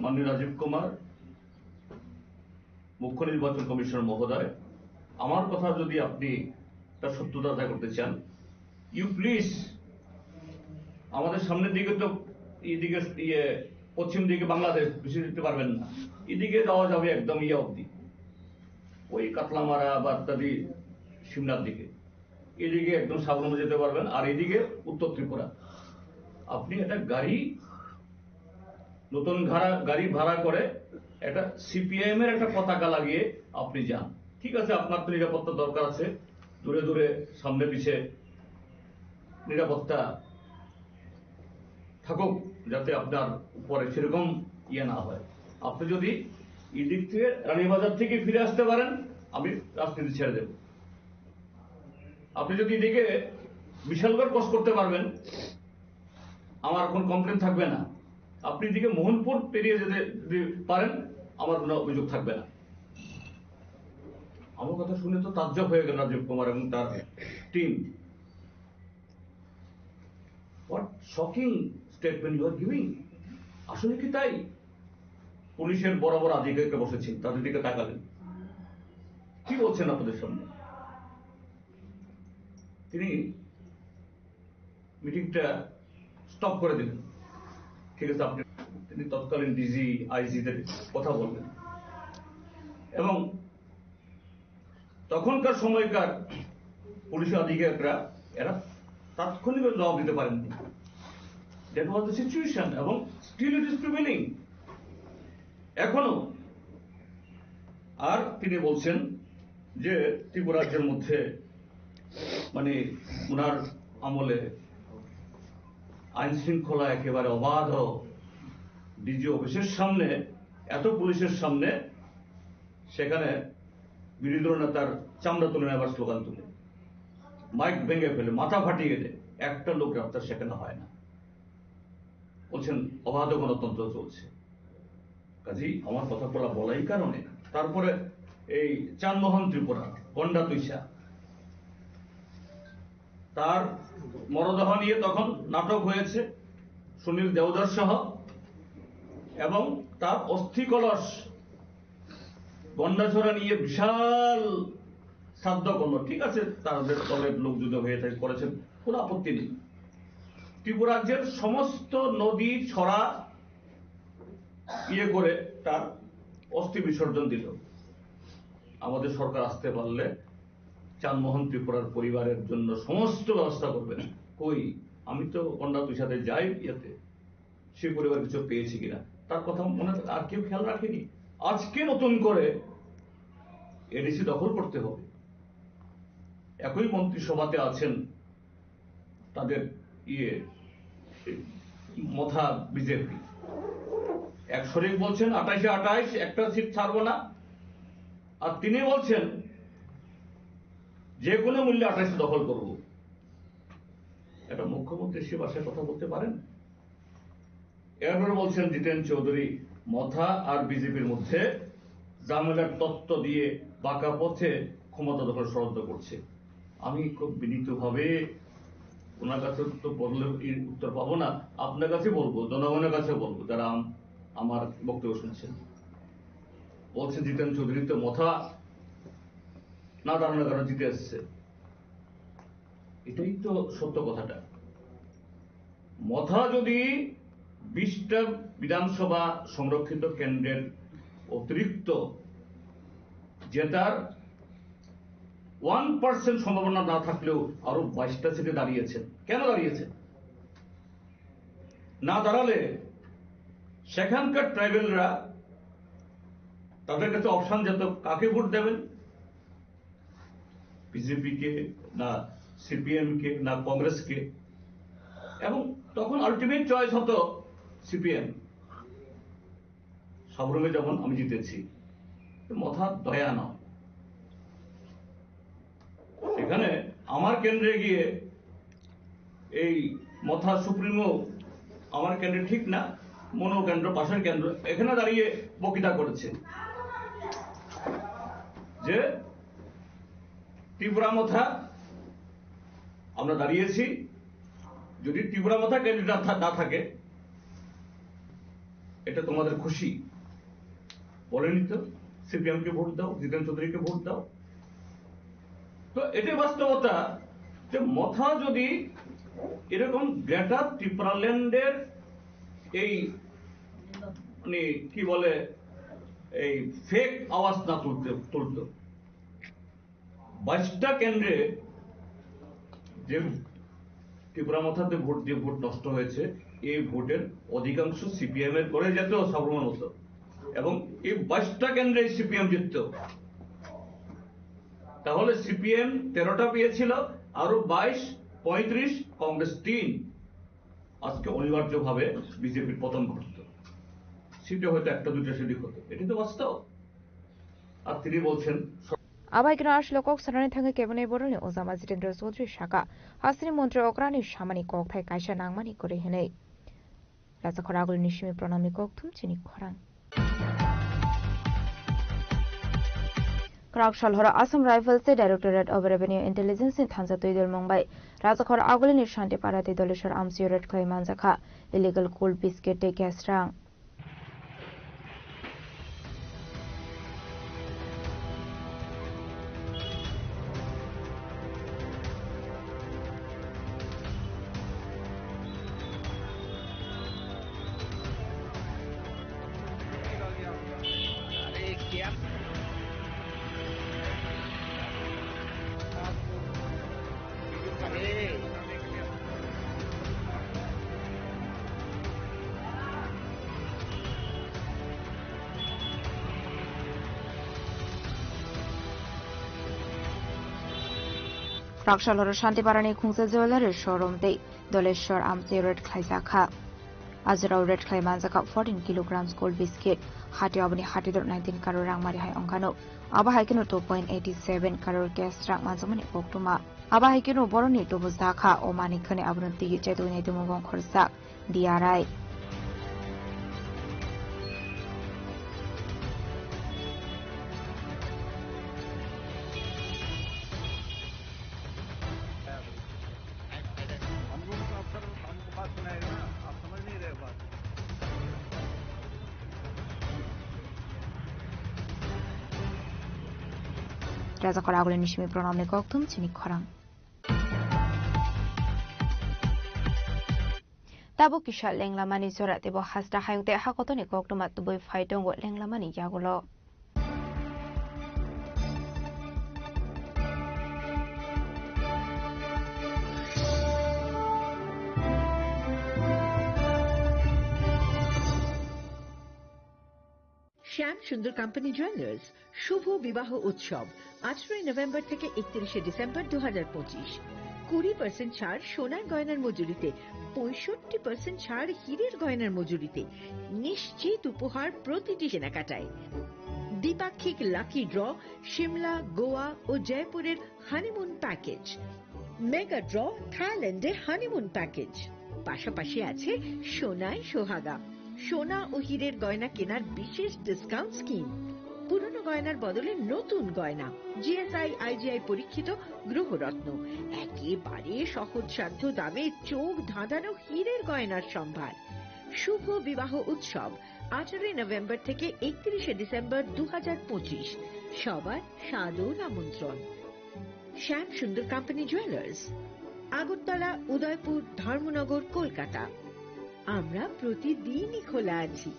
"মাননীয় রাজীব কুমার, মুখ্য নির্বাচন কমিশনার মহোদয়, আমার কথা যদি আপনি তার সত্যতা যাচাই করতে চান, you please, আমাদের সামনের দিকে তো এইদিকে, ইয়ে, পশ্চিম দিকে বাংলাদেশ, বেশি দিতে পারবেন না, এদিকে যাওয়া যাবে একদম ইয়ে অবধি, ওই কাতলামারা বা ইত্যাদি সিমলার দিকে, এদিকে একদম সাবরুমে যেতে পারবেন, আর এদিকে উত্তর ত্রিপুরা। আপনি একটা গাড়ি, নতুন গাড়া-, গাড়ি ভাড়া করে একটা সিপিআইএম এর একটা পতাকা লাগিয়ে আপনি যান। ঠিক আছে, আপনার তো নিরাপত্তা দরকার আছে, দূরে দূরে, সামনে পিছে নিরাপত্তা থাকুক, যাতে আপনার উপরে সেরকম ইয়ে না হয়। আপনি যদি এদিক থেকে, রানীবাজার থেকে ফিরে আসতে পারেন, আমি রাজনীতি ছেড়ে দেব। আপনি যদি এদিকে বিশালগড় ক্রস করতে পারবেন, আমার কোনো কমপ্লেন থাকবে না। আপনি এদিকে মোহনপুর পেরিয়ে যেতে যদি পারেন, আমার কোনো অভিযোগ থাকবে না।" আমার কথা শুনে তো তাজ্জব হয়ে গেল রাজীব কুমার এবং তার team. What shocking statement you are giving! আসলে কি তাই? পুলিশের বড় বড় আধিকারিকরা বসেছেন, তাদের দিকে তাকালেন, "কি বলছেন আপনাদের সামনে?" তিনি মিটিংটা স্টপ করে দিলেন। "ঠিক আছে, আপনি," তিনি তৎকালীন ডিজি, আইজিদের কথা বললেন এবং তখনকার সময়কার পুলিশ আধিকারিকরা এরা তাৎক্ষণিক জবাব দিতে পারেননি। That was the situation এবং still it is prevailing এখনো। আর তিনি বলছেন যে ত্রিপুরা রাজ্যের মধ্যে, মানে, ওনার আমলে আইন শৃঙ্খলা একেবারে অবাধ, ডিজি অফিসের সামনে, এত পুলিশের সামনে, সেখানে বিরোধী দল নেতার চামড়া তুলে নেবার স্লোগান তুলে, মাইক ভেঙে ফেলে, মাথা ফাটিয়ে দেয়, একটা লোক গ্রেপ্তার সেখানে হয় না। বলছেন অবাধ গণতন্ত্র চলছে। কাজেই আমার কথা পড়া বলা এই কারণে। তারপরে এই চানমোহন ত্রিপুরা, গন্ডা তুইসা, তার মরদেহ নিয়ে তখন নাটক হয়েছে সুনীল দেওধর সহ, এবং তার অস্থি কলস গন্ডাছড়া নিয়ে বিশাল শ্রাদ্ধ করলো। ঠিক আছে, তাদের দলের লোক যদি হয়ে থাকে, করেছেন, কোনো আপত্তি নেই। ত্রিপুরা রাজ্যের সমস্ত নদী ছড়া ইয়ে করে তার অস্থি বিসর্জন দিল। আমাদের সরকার আসতে পারলে চানমোহন ত্রিপুরার পরিবারের জন্য সমস্ত ব্যবস্থা করবেন। কই, আমি তো গন্ডা তুইসাতে যাই ইয়েতে, সেই পরিবার কিছু পেয়েছে কিনা, তার কথা মনে থাকে, আর কেউ খেয়াল রাখেনি। আজকে নতুন করে এডিসি দখল করতে হবে। একই মন্ত্রিসভাতে আছেন তাদের ইয়ে, মথা বিজেপি। এক শরিক বলছেন আঠাশে আঠাশ, একটা সিট ছাড়বো না, আর তিনি বলছেন যে কোনো মূল্যে আঠাশে দখল করব। একটা মুখ্যমন্ত্রী সে ভাষায় কথা বলতে পারেন? এরপরে বলছেন জিতেন চৌধুরী, মথা আর বিজেপির মধ্যে ঝামেলার তত্ত্ব দিয়ে বাঁকা পথে ক্ষমতা দখল ষড়যন্ত্র করছে। আমি খুব বিনীতভাবে ওনার কাছে তো বললে এই উত্তর পাবো না, আপনার কাছে বলবো, জনগণের কাছে বলবো, যারা আম-, আমার বক্তব্য শুনছেন। বলছে জিতেন চৌধুরী তো মথা না দাঁড়ানোর কারণে জিতে এসছে। এটাই তো সত্য কথাটা। মথা যদি বিশটা বিধানসভা সংরক্ষিত কেন্দ্রের অতিরিক্ত জেতার ওয়ান পার্সেন্ট সম্ভাবনা না থাকলেও আরো বাইশটা সিটে দাঁড়িয়েছেন। কেন দাঁড়িয়েছেন? না দাঁড়ালে সেখানকার ট্রাইবেলরা, তাদের কাছে অপশন যেত, কাকে ভোট দেবেন? বিজেপিকে, না সিপিএমকে, না কংগ্রেসকে? এবং তখন আলটিমেট চয়েস হতো সিপিএম। সব রুমে যখন আমি জিতেছি, তো মথার দয়া নয়। সেখানে আমার কেন্দ্রে গিয়ে এই মথা সুপ্রিমো আমার কেন্দ্রে ঠিক না, মনো কেন্দ্র, পাশের কেন্দ্র, এখানে দাঁড়িয়ে বক্তৃতা করেছে যে ত্রিপুরা মথা আমরা দাঁড়িয়েছি, যদি ত্রিপুরা মথা ক্যান্ডিডেট না থা-, না থাকে, এটা তোমাদের খুশি। বলেনি তো, সিপিএম কে ভোট দাও, জিতেন চৌধুরীকে ভোট দাও। তো এটাই বাস্তবতা যে মথা যদি এরকম গ্রেটার ত্রিপুরাল্যান্ডের এই, মানে, কি বলে, এই ফেক আওয়াজ না তুলতে তুলতো, বাইশটা কেন্দ্রে যে ত্রিপুরা মথাতে ভোট দিয়ে ভোট নষ্ট হয়েছে, এই ভোটের অধিকাংশ সিপিএম এর করে যেত সাবরুমের মতো, এবং এই বাইশটা কেন্দ্রে সিপিএম জিতত। তাহলে সিপিএম তেরোটা পেয়েছিল, আরো বাইশ, পঁয়ত্রিশ, কংগ্রেস তিন। আজকে অনিবার্যভাবে বিজেপির পতন ঘটত, সিটে হয়তো একটা দুটো সিটই হতো। এটি তো বাস্তব। আর তিনি বলছেন, Abai kino aswk kok sanani thangwi keboni boroni ojama Jitendra Chaudhary saka, hasteni montri okrani samani kokthai kaisa nangmani kwrwi hwnwi. Rajakhor agulini simi pranamni kokthum chini khorang. Kwrak sal horo Assam Rifles tei Directorate of Revenue Intelligence ni thansa twi dol mung bai Rajakhor agulini Shanti Para tei Doleshwar amchio raid khlai manjakha illegal cold biscuit tei gas rang. Raksa loro Shantiparani Khungsa Jewellery Showroom tei Doleshwar amchai raid khlaijak kha. Ajorao raid khlai manjak kha fourteen kilograms gold biscuit, hati oboni hati dor nineteen crore rang mari hai wngkha no. Abo hai kheno two point eighty seven crore cash rang manjakmani koktwma. Abo hai kheno boroni tubu jakha o manwi khani abono tigi chetwi nai tongmung bong khorjak D R I. हम लोगों को अक्सर हमको बात सुनाएगा ना, आप समझ नहीं रहे बात। Rajakhor agulini simi pranamni kokthum chini khorang. Tabuk kisa lenglamani jora teibo hasta hayung tei hakotoni koktwma tubui phai tongo lenglamani yagulo. শ্যাম সুন্দর কোম্পানি জুয়েলার্স শুভ বিবাহ উৎসব আঠারোই নভেম্বর থেকে একত্রিশে ডিসেম্বর দু হাজার পঁচিশ। কুড়ি পার্সেন্ট ছাড় সোনার গয়নার মজুরিতে, পঁয়ষট্টি পার্সেন্ট ছাড় হীরের গয়নার মজুরিতে, নিশ্চিত উপহার প্রতিটি কেনাকাটায়। দ্বিপাক্ষিক লাকি ড্র, সিমলা, গোয়া ও জয়পুরের হানিমুন প্যাকেজ। মেগা ড্র, থাইল্যান্ডে হানিমুন প্যাকেজ। পাশাপাশি আছে সোনায় সোহাগা, সোনা ও হীরের গয়না কেনার বিশেষ ডিসকাউন্ট স্কিম। পুরনো গয়নার বদলে নতুন গয়না, জিএসআই, আইজিআই পরীক্ষিত গ্রহরত্ন, একেবারে সহজসাধ্য দামে চোখ ধাঁধানো হীরের গয়নার সম্ভার। শুভ বিবাহ উৎসব আঠারোই নভেম্বর থেকে একত্রিশে ডিসেম্বর দু হাজার পঁচিশ। সবার সাদর আমন্ত্রণ। শ্যাম সুন্দর কোম্পানি জুয়েলার্স, আগরতলা, উদয়পুর, ধর্মনগর, কলকাতা। আমরা প্রতিদিনই খোলা আছি।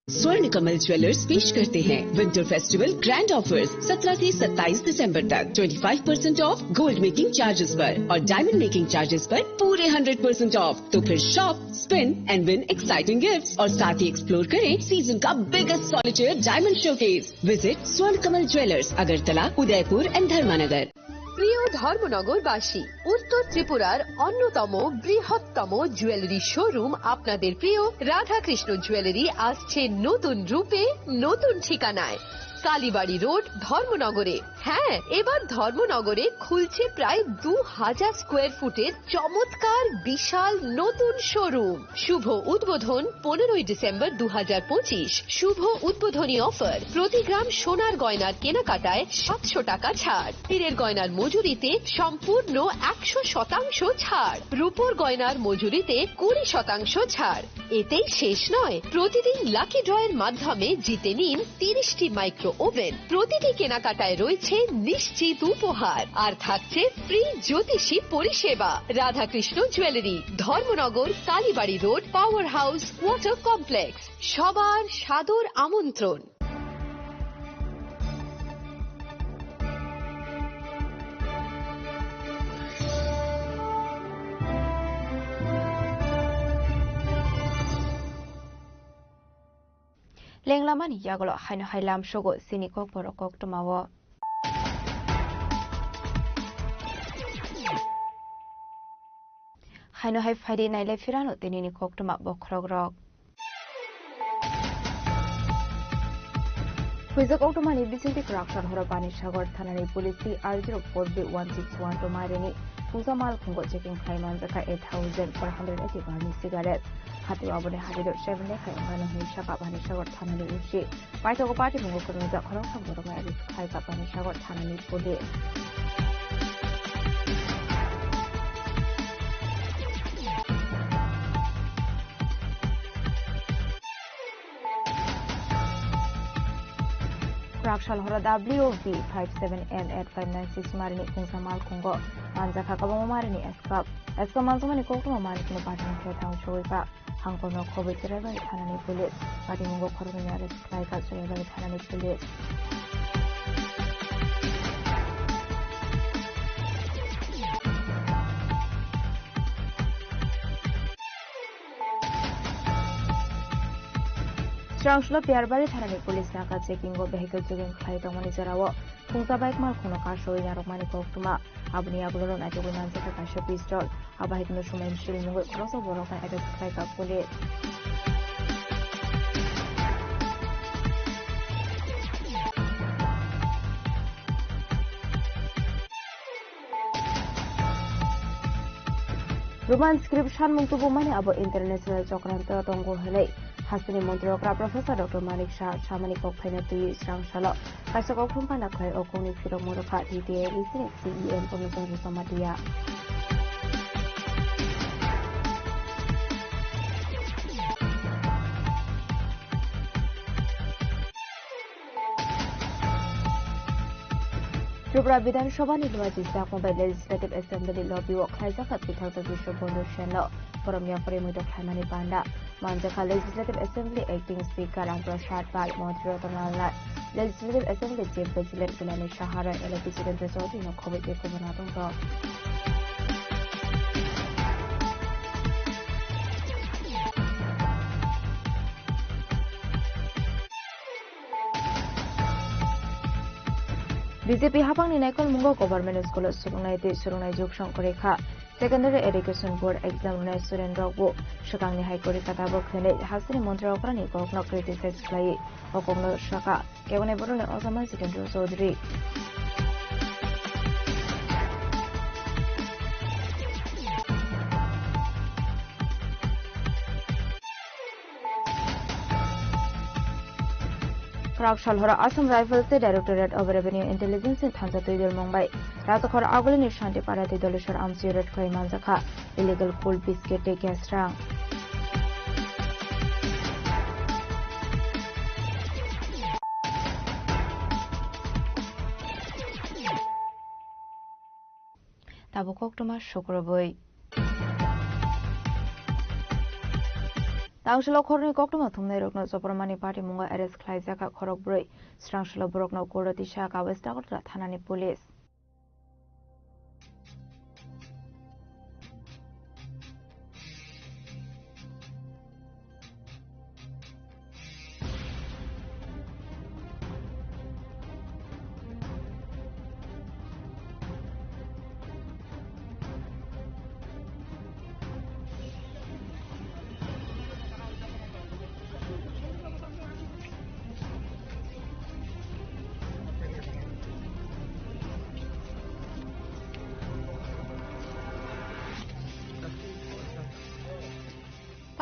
स्वर्ण कमल ज्वेलर्स पेश करते हैं विंटर फेस्टिवल ग्रैंड ऑफर्स। सत्रह से सत्ताईस दिसंबर तक twenty five percent of gold making charges पर और डायमंड मेकिंग चार्जेस पर पूरे हंड्रेड परसेंट ऑफ। तो फिर shop, spin and win exciting gifts और साथ ही एक्सप्लोर करें सीजन का biggest solitaire diamond showcase. Visit स्वर्ण कमल ज्वेलर्स, अगरतला, उदयपुर एंड धर्मानगर। প্রিয় ধর্মনগরবাসী, উত্তর ত্রিপুরার অন্যতম বৃহত্তম জুয়েলারি শোরুম আপনাদের প্রিয় রাধাকৃষ্ণ জুয়েলারি আসছে নতুন রূপে, নতুন ঠিকানায়। কালীবাড়ি রোড, ধর্মনগরে। হ্যাঁ, এবার ধর্মনগরে খুলছে প্রায় দু হাজার স্কোয়ার ফুটের চমৎকার বিশাল নতুন শোরুম। শুভ উদ্বোধন পনেরোই ডিসেম্বর দু হাজার পঁচিশ। শুভ উদ্বোধনী অফার, প্রতি গ্রাম সোনার গয়নার কেনাকাটায় সাতশো টাকা ছাড়, হীরের গয়নার মজুরিতে সম্পূর্ণ একশো শতাংশ ছাড়, রূপোর গয়নার মজুরিতে কুড়ি শতাংশ ছাড়। এতেই শেষ নয়, প্রতিদিন লাকি ড্রয়ের মাধ্যমে জিতে নিন তিরিশটি মাইক্রো ওভেন। প্রতিটি কেনাকাটায় রয়েছে নিশ্চিত উপহার, আর থাকছে ফ্রি জ্যোতিষী পরিষেবা। Radhakrishna jewellery, Dharmanagar, Kalibari road, power house, water complex. সবার সাদর আমন্ত্রণ। Lenglamani yagulo haino hai lamsogo chini kokborok koktwmao. Haino hai phaidi nailai phirano tinini koktwma bokhorokrok. Huijak koktwmani bisingtwi kwrak sal horo Panisagar thanani police T R zero four B one six one two mairini Pungsa malkhungo checking khlai manjakha eight thousand four hundred eighty gram ni cigarette. Hatio aboni habiro seven lakh khe wngmano hinwi sakha Panisagar thanani O C. Paithago patimungo kwrwngjak khoroksa borokno arrest khlaijak Panisagar thanani police. Kwrak sal horo W V five seven M eight five nine six marini Pungsa malkhungo manjakha kwbangma marini eskap. Eskap manjakmani koktwma manikno paithakni khe thang sogwi pa. Hangkorno khobwi Cheraibari thanani police. Patimungo khoroknwini arrest khlaikha Cheraibari thanani police. Srangsulo Piyarbari thanani police naka checking o vehicle checking khlai tongmani jorao Pungsa bike malkhungno kasowi narwkmani koktwma. Aboni yagulo naitugwi manjakha kaisa pistol. Abo hai kheno sumai sil mungwi khoroksa borokno arrest khlaikha police. Roman script sanmung tubumani abo international chokranto tongo hwnwi hasteni montri okra Professor Doctor Manik Saha samani kok phaina twiwi srang salo. Kaisa kokthum pana khlai o kokni phirokmung rwkha D T I Lieutenant C E M Purno Chandra Jamatia. Tripura Bidhan Sabha ni duaji jakong bai Legislative Assembly lobby o khlaijak kha Pithak Jagdishwar Bondhu Sen no borom yapharwi muitok khlaimani panda. Manjakha Legislative Assembly Acting Speaker Ram Prasad Pal, Montri Ratan Lal Nath, Legislative Assembly Chief Vigilant Gilani Saha Roy, L A P Jitendra Chaudhary no khobwi tei kubun adong rok. B J P haphangni naikolmungo government school-o swrwngnai tei swrwngnai jwk song kwrwi kha. Secondary Education Board exam rwnai student rokbo swkangni hai kwrwi kha tabuk hwnwi hasteni montri okrani kokno criticize khlaiwi o kokno sakha keboni borokni ojama Jitendra Chaudhary. Kwrak sal horo Assam Rifles tei Directorate of Revenue Intelligence ni thansa twi dol mung bai Rajakhor Agulini Shanti Para tei Doleshwar amchwi raid khlai manjakha illegal coal biscuit tei gas rang. Tabuk koktwma sukrubwi. Tangshilo khoroknwi koktwma thumnairokno Chopramani patimungo arrest khlaijakha khorokbrwi. Srangshilo borokno court-o tisa kha West Agartala thanani police.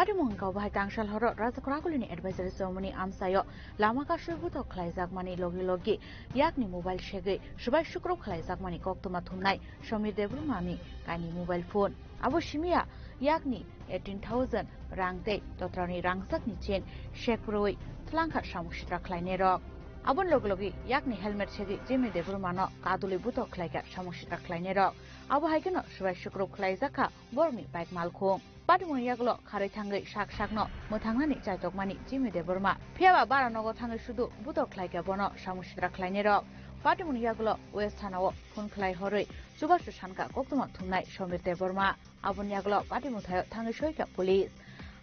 Tei mungkha bahai tangsal horo Raja Khoragulini advisory chomoni amsaio lama kasui butok khlaijakmani logi logi yakni mobile segwi swbai sukrub khlaijakmani koktwma thumnai Somir Debbarmani kainwi mobile phone. Abo simiya yakni eighteen thousand rang tei totrani rangchakni chain sekpurwi thlangkha samung sitra khlainai rok. Aboni logi logi yakni helmet segwi Jimmy Debbarmano kadulwi butok khlaikha samung sitra khlainai rok. Abo hai kheno swbai sukrub khlaijakha borokni bike malkhung. Patimungni yagulo kharwi thangwi sak sakno mwthangnani chaitokmani Jimmy Debbarma. Phiyaba bara nogo thangwi sudu butok khlaikha bono samung sitra khlainai rok. Patimungni yagulo West Thanao phone khlai horwi chubachu sankha koktwma thumnai Somir Debbarma. Aboni yagulo patimung thaio thangwi soikha police.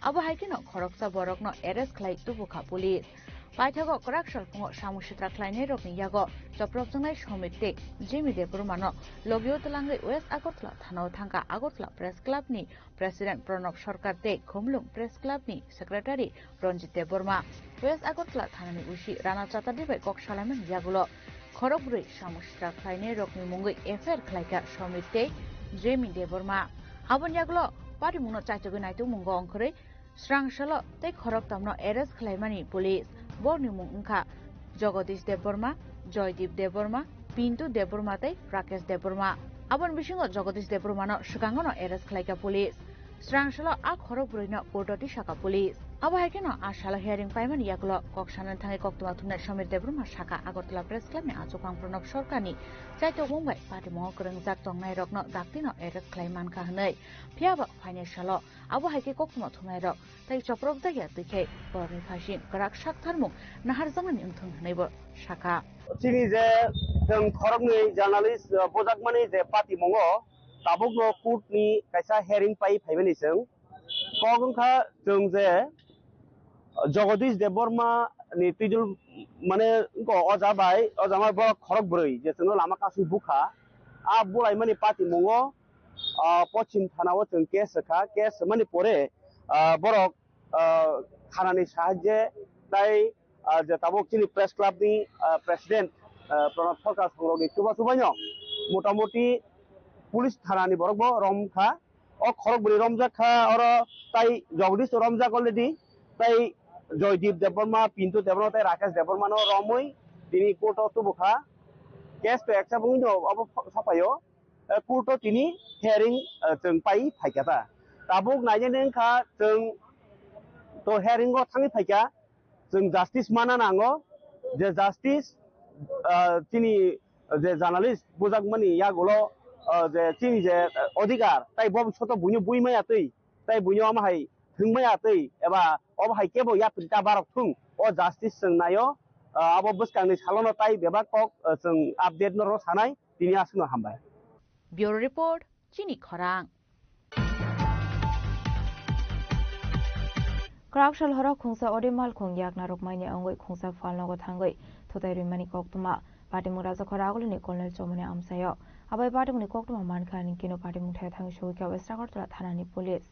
Abo hai kheno khoroksa borokno arrest khlai tubukha police. Paithago kwrak salphungo samung sitra khlainairokni yago chopropjaknai Somir tei Jimmy Debbarmano logio twlangwi West Agartala thanao thangkha Agartala Press Clubni President Pranab Sarkar tei Khumulwng Press Clubni Secretary Ranjit Debbarma. West Agartala thanani usi Rana Chatterjee bai kok salaimani yagulo khorokbrwi samung sitra khlainairokni mungwi F I R khlaikha Somir tei Jimmy Debbarma. Aboni yagulo patimungno chaitogwi naitokmungo ongkhorwi Srangsalo tei khoroktamno arrest khlaimani police. Borokni mung wngkha Jagadish Debbarma, Joydeep Debbarma, Pintu Debbarma tei Rakesh Debbarma. Aboni bisingo Jagadish Debbarmano swkangono arrest khlaikha police. Srangsalo a khorokbrwino courto tisakha police. Abo hai kheno a salo hearing paimani yagulo kok sanani thangwi koktwma thumnai Somir Debbarma sakha Agartala Press Clubni achukphang Pranab Sarkarni chaitokmung bai patimungo kwrwngjak tongnairokno daktino arrest khlai mankha hwnwi. Phiyaba phainai salo abo hai khe koktwma thumnairok tei chopropjak ya twi khe borokni phaising kwrak saktharmung naharjaknani wngthung hwnwibo sakha. Chini je chwng khoroknwi journalist, uh, bujakmani je patimungo tabukno court ni kaisa hearing pai phaimani chwng kok wngkha chwng je Jagadish Debbarma ni twijol mane wngkha oja bai, oja ma borok khorokbrwi je chwngno lama kasui bukha. A bulaimani patimungo ah, Pochim Thana o chwng case rwkha. Case rwmani pore, ah, borok, ah, thanani sahajye tai, ah, je tabuk chini press club ni, ah, president, ah, Pranab Sarkar songrokni chuba chubaino motamoti police thanani borokbo romkha. O khorokbrwi romjak kha, oro tai Jagadish romjak already, tai Joydeep Debbarma, Pintu Debbarma tai Rakesh Debbarmano romwi tini court o tubukha. Case to accept wngwi no obo saphaio. Eh, court o tini hearing, eh, chwng pai phaikha ta. Tabuk nainani wngkha chwng to hearing o thangwi phaikha, chwng justice mana nango, je justice, eh, chini je journalist bujakmani yagulo, eh, je chini je, eh, odhikar tai bobishoto buino bui maya twi, tai buino ama hai thwng maya twi eba obo hai kebo yapri ta barok thung, o justice chwng naio, eh, abo bwskangni salono tai bebak kok, eh, chwng update no rw sanai. Tini aswkno hambai. Bureau Report, Chini Khorang. Kwrak sal horo khungsa ode malkhung yakna rwkmaini wngwi khungsa phalnogo thangwi thutai rwimani koktwma. Patimung Raja Khoragulini Colonel Chomoni amchaio. Abai patimungni koktwma mankha, ani kino patimung thaya thangwi sogwi kha West Agartala thanani police.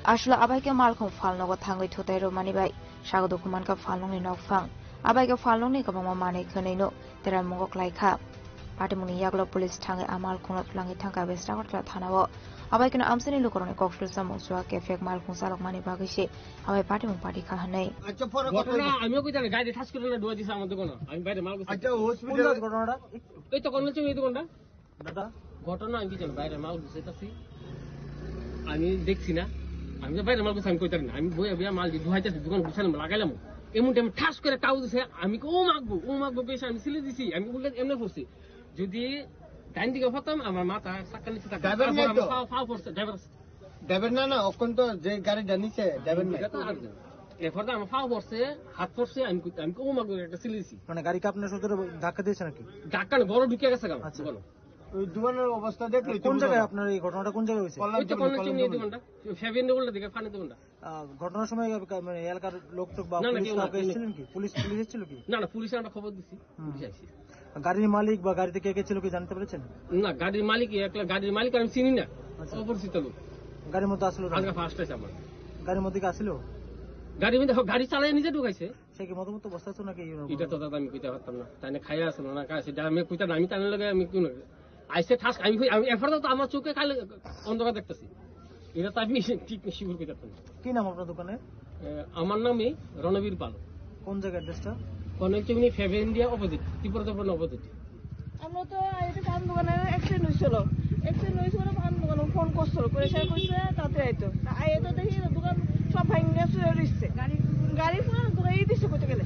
Aswla abai khe malkhung phalnogo thangwi thutai rwmani bai sago dukhu mankha phalnokni nokphang. Abai khe phalnokni kwbangma manwi khwnwino teramungo klaikha. Patimungni yagulo police thangwi a malkhungno twlangwi thangkha West Agartala thanao. Abai kheno amchaini lukurokni kok sulsa mungsuwa kephek malkhung chalokmani bagwi se abai patimung pati kha hwnwi. আচ্ছা, পরে কথা ঘটনা বলবো। আমিও কই জানি, গাড়ি ঠাস করে না ডুবাই দিছে আমার দোকানে। আমি বাইরে মাল করছি। আচ্ছা, হসপিটালে ঘটনাটা? এই তো কর্নার চৌমনি দোকানটা। দাদা। ঘটনা আমি কি জানি, বাইরে মাল দিছে তা তুই। আমি দেখছি না। আমি তো বাইরে মাল করছি, আমি কই জানি না। আমি বইয়া বইয়া মাল দিয়ে ডুবাইতেছি, দোকান গুছানো লাগাইলাম। এমন টাইমে ঠাস করে কাউ দিছে, আমি কি ও মাগবো, ও মাগবো, বেশ আমি সিলে দিছি, আমি উল্লেখ এমনি করছি। যদি ডাইন দিকে হতাম, আমার মাথা সাক্কা নিচে থাকতো। ড্রাইভার তারপর নাই আমার তো? ফাও, ফাও পড়ছে, ড্রাইভার আছে। ড্রাইভার না, না, অখন তো যে গাড়ি জানিছে, ড্রাইভার নাই। এটা তো আর না। এরপর তো আমার ফাও পড়ছে, হাত পড়ছে, আমি কই-, আমি কই, "ও মা গো, একটা সিলে দিছি।" মানে গাড়ি কি আপনার সাথে ধাক্কা দিয়েছে নাকি? ধাক্কা না, ঘরো ঢুকে গেছে গা, আচ্ছা। বলো। ওই দোকানের অবস্থা দেখলে তো কোন বুঝা জায়গায় যায়। আপনার এই ঘটনাটা কোন জায়গায় হয়েছে? কল্যাণ ওই তো চৌমুহনী, কল্যাণ কল্যাণ চৌমুহনী চৌমুহী। দোকানটা। ফেব্রুয়ারি দোকানটা দেখে পানি দেবেন না। আহ, ঘটনার সময় কি, মানে, এলাকার লোক টোক বা না, না, পুলিশ কেউ না, কাউকে কেউ না। এসেছিলেন কি? পুলিশ, পুলিশ এসেছিল কি? না, না, পুলিশে আমরা খবর দিছি, হুম। পুলিশ আইছে। গাড়ির মালিক বা গাড়িতে কে কে ছিল কি জানতে পেরেছেন? না, গাড়ির মালিক, একলা গাড়ির মালিক আমি চিনি না, আচ্ছা। অপরিচিত লোক। গাড়ির মধ্যে আসলো না? আজকে ফার্স্ট টাইম আমার। গাড়ির মধ্যে কি আসলো? গাড়ির মধ্যে, হ, গাড়ি চালায় নিজে ঢুকাইছে। সে কি মদমত্ত অবস্থা আছে নাকি এরকম? এটা তো দাদা আমি কইতে পারতাম না। তাই না খাইয়া আসলো না, কাছে আমি কইতে না, আমি তাই লগে আমি কোন আইসে ঠাস, আমি কই, আমি এরপরে তো আমার চোখে খালি অন্ধকার দেখতেছি। এটা তো আমি ঠিক শিওর কইতে পারতাম না। কি নাম আপনার দোকানে? এ, আমার নামই রণবীর পাল। কোন জায়গা অ্যাড্রেসটা? কল্যাণ চৌমুহনী ফেব্রুয়ারি ইন্ডিয়া অপোজিট, ত্রিপুরা দোকান অপোজিট। আমরা তো আইতে পান দোকানে অ্যাক্সিডেন্ট হয়েছিল, অ্যাক্সিডেন্ট হয়েছিল, পান দোকানে ফোন করছিল, করে সে কইছে তাতে আইতো। তা আইয়ে তো দেখি দোকান সব ভাঙ্গা চুরে রইছে। গাড়ি পুরো দোকানই দিছে কইতে গেলে।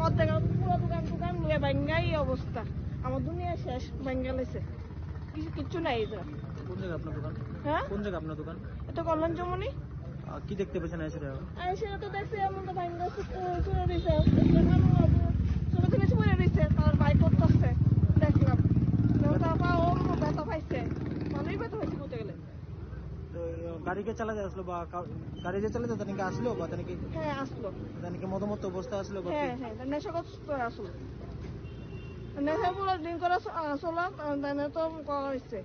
অর্ধেক পুরো দোকান, দোকান লইয়া ভাঙ্গা এই অবস্থা। আমার দুনিয়া শেষ, ভাঙ্গা লাইছে। কিছু, কিচ্ছু নাই এছাড়া। কোন জায়গা আপনার দোকান? হ্যাঁ? কোন জায়গা আপনার দোকান? এটা কল্যাণ চৌমুহনী। আহ, কি দেখতে পেয়েছেন এসে? আর সেটা তো দেখছি এমন তো ভাঙ্গা চু-, চুরে রইছে। দেখলাম ছোট জিনিস পড়ে রইছে, তার বাইক করতেছে। দেখলাম। তার পাও ব্যথা পাইছে। ভালোই ব্যথা পাইছে বলতে গেলে। তো, গাড়ি কে চালা যাচ্ছিল বা কা-, গাড়ি যে চালা যাচ্ছে, তাহলে কি আসলো বা তাহলে কি, হ্যাঁ, আসলো। তাহলে কি মদমত্ত অবস্থা আসলো বা হ্যাঁ, কি? হ্যাঁ, নেশাগ্রস্ত আসলো। নেশা পুরো ড্রিঙ্ক করা স-, আ, চলা, আ, তাহলে তো করা হয়েছে।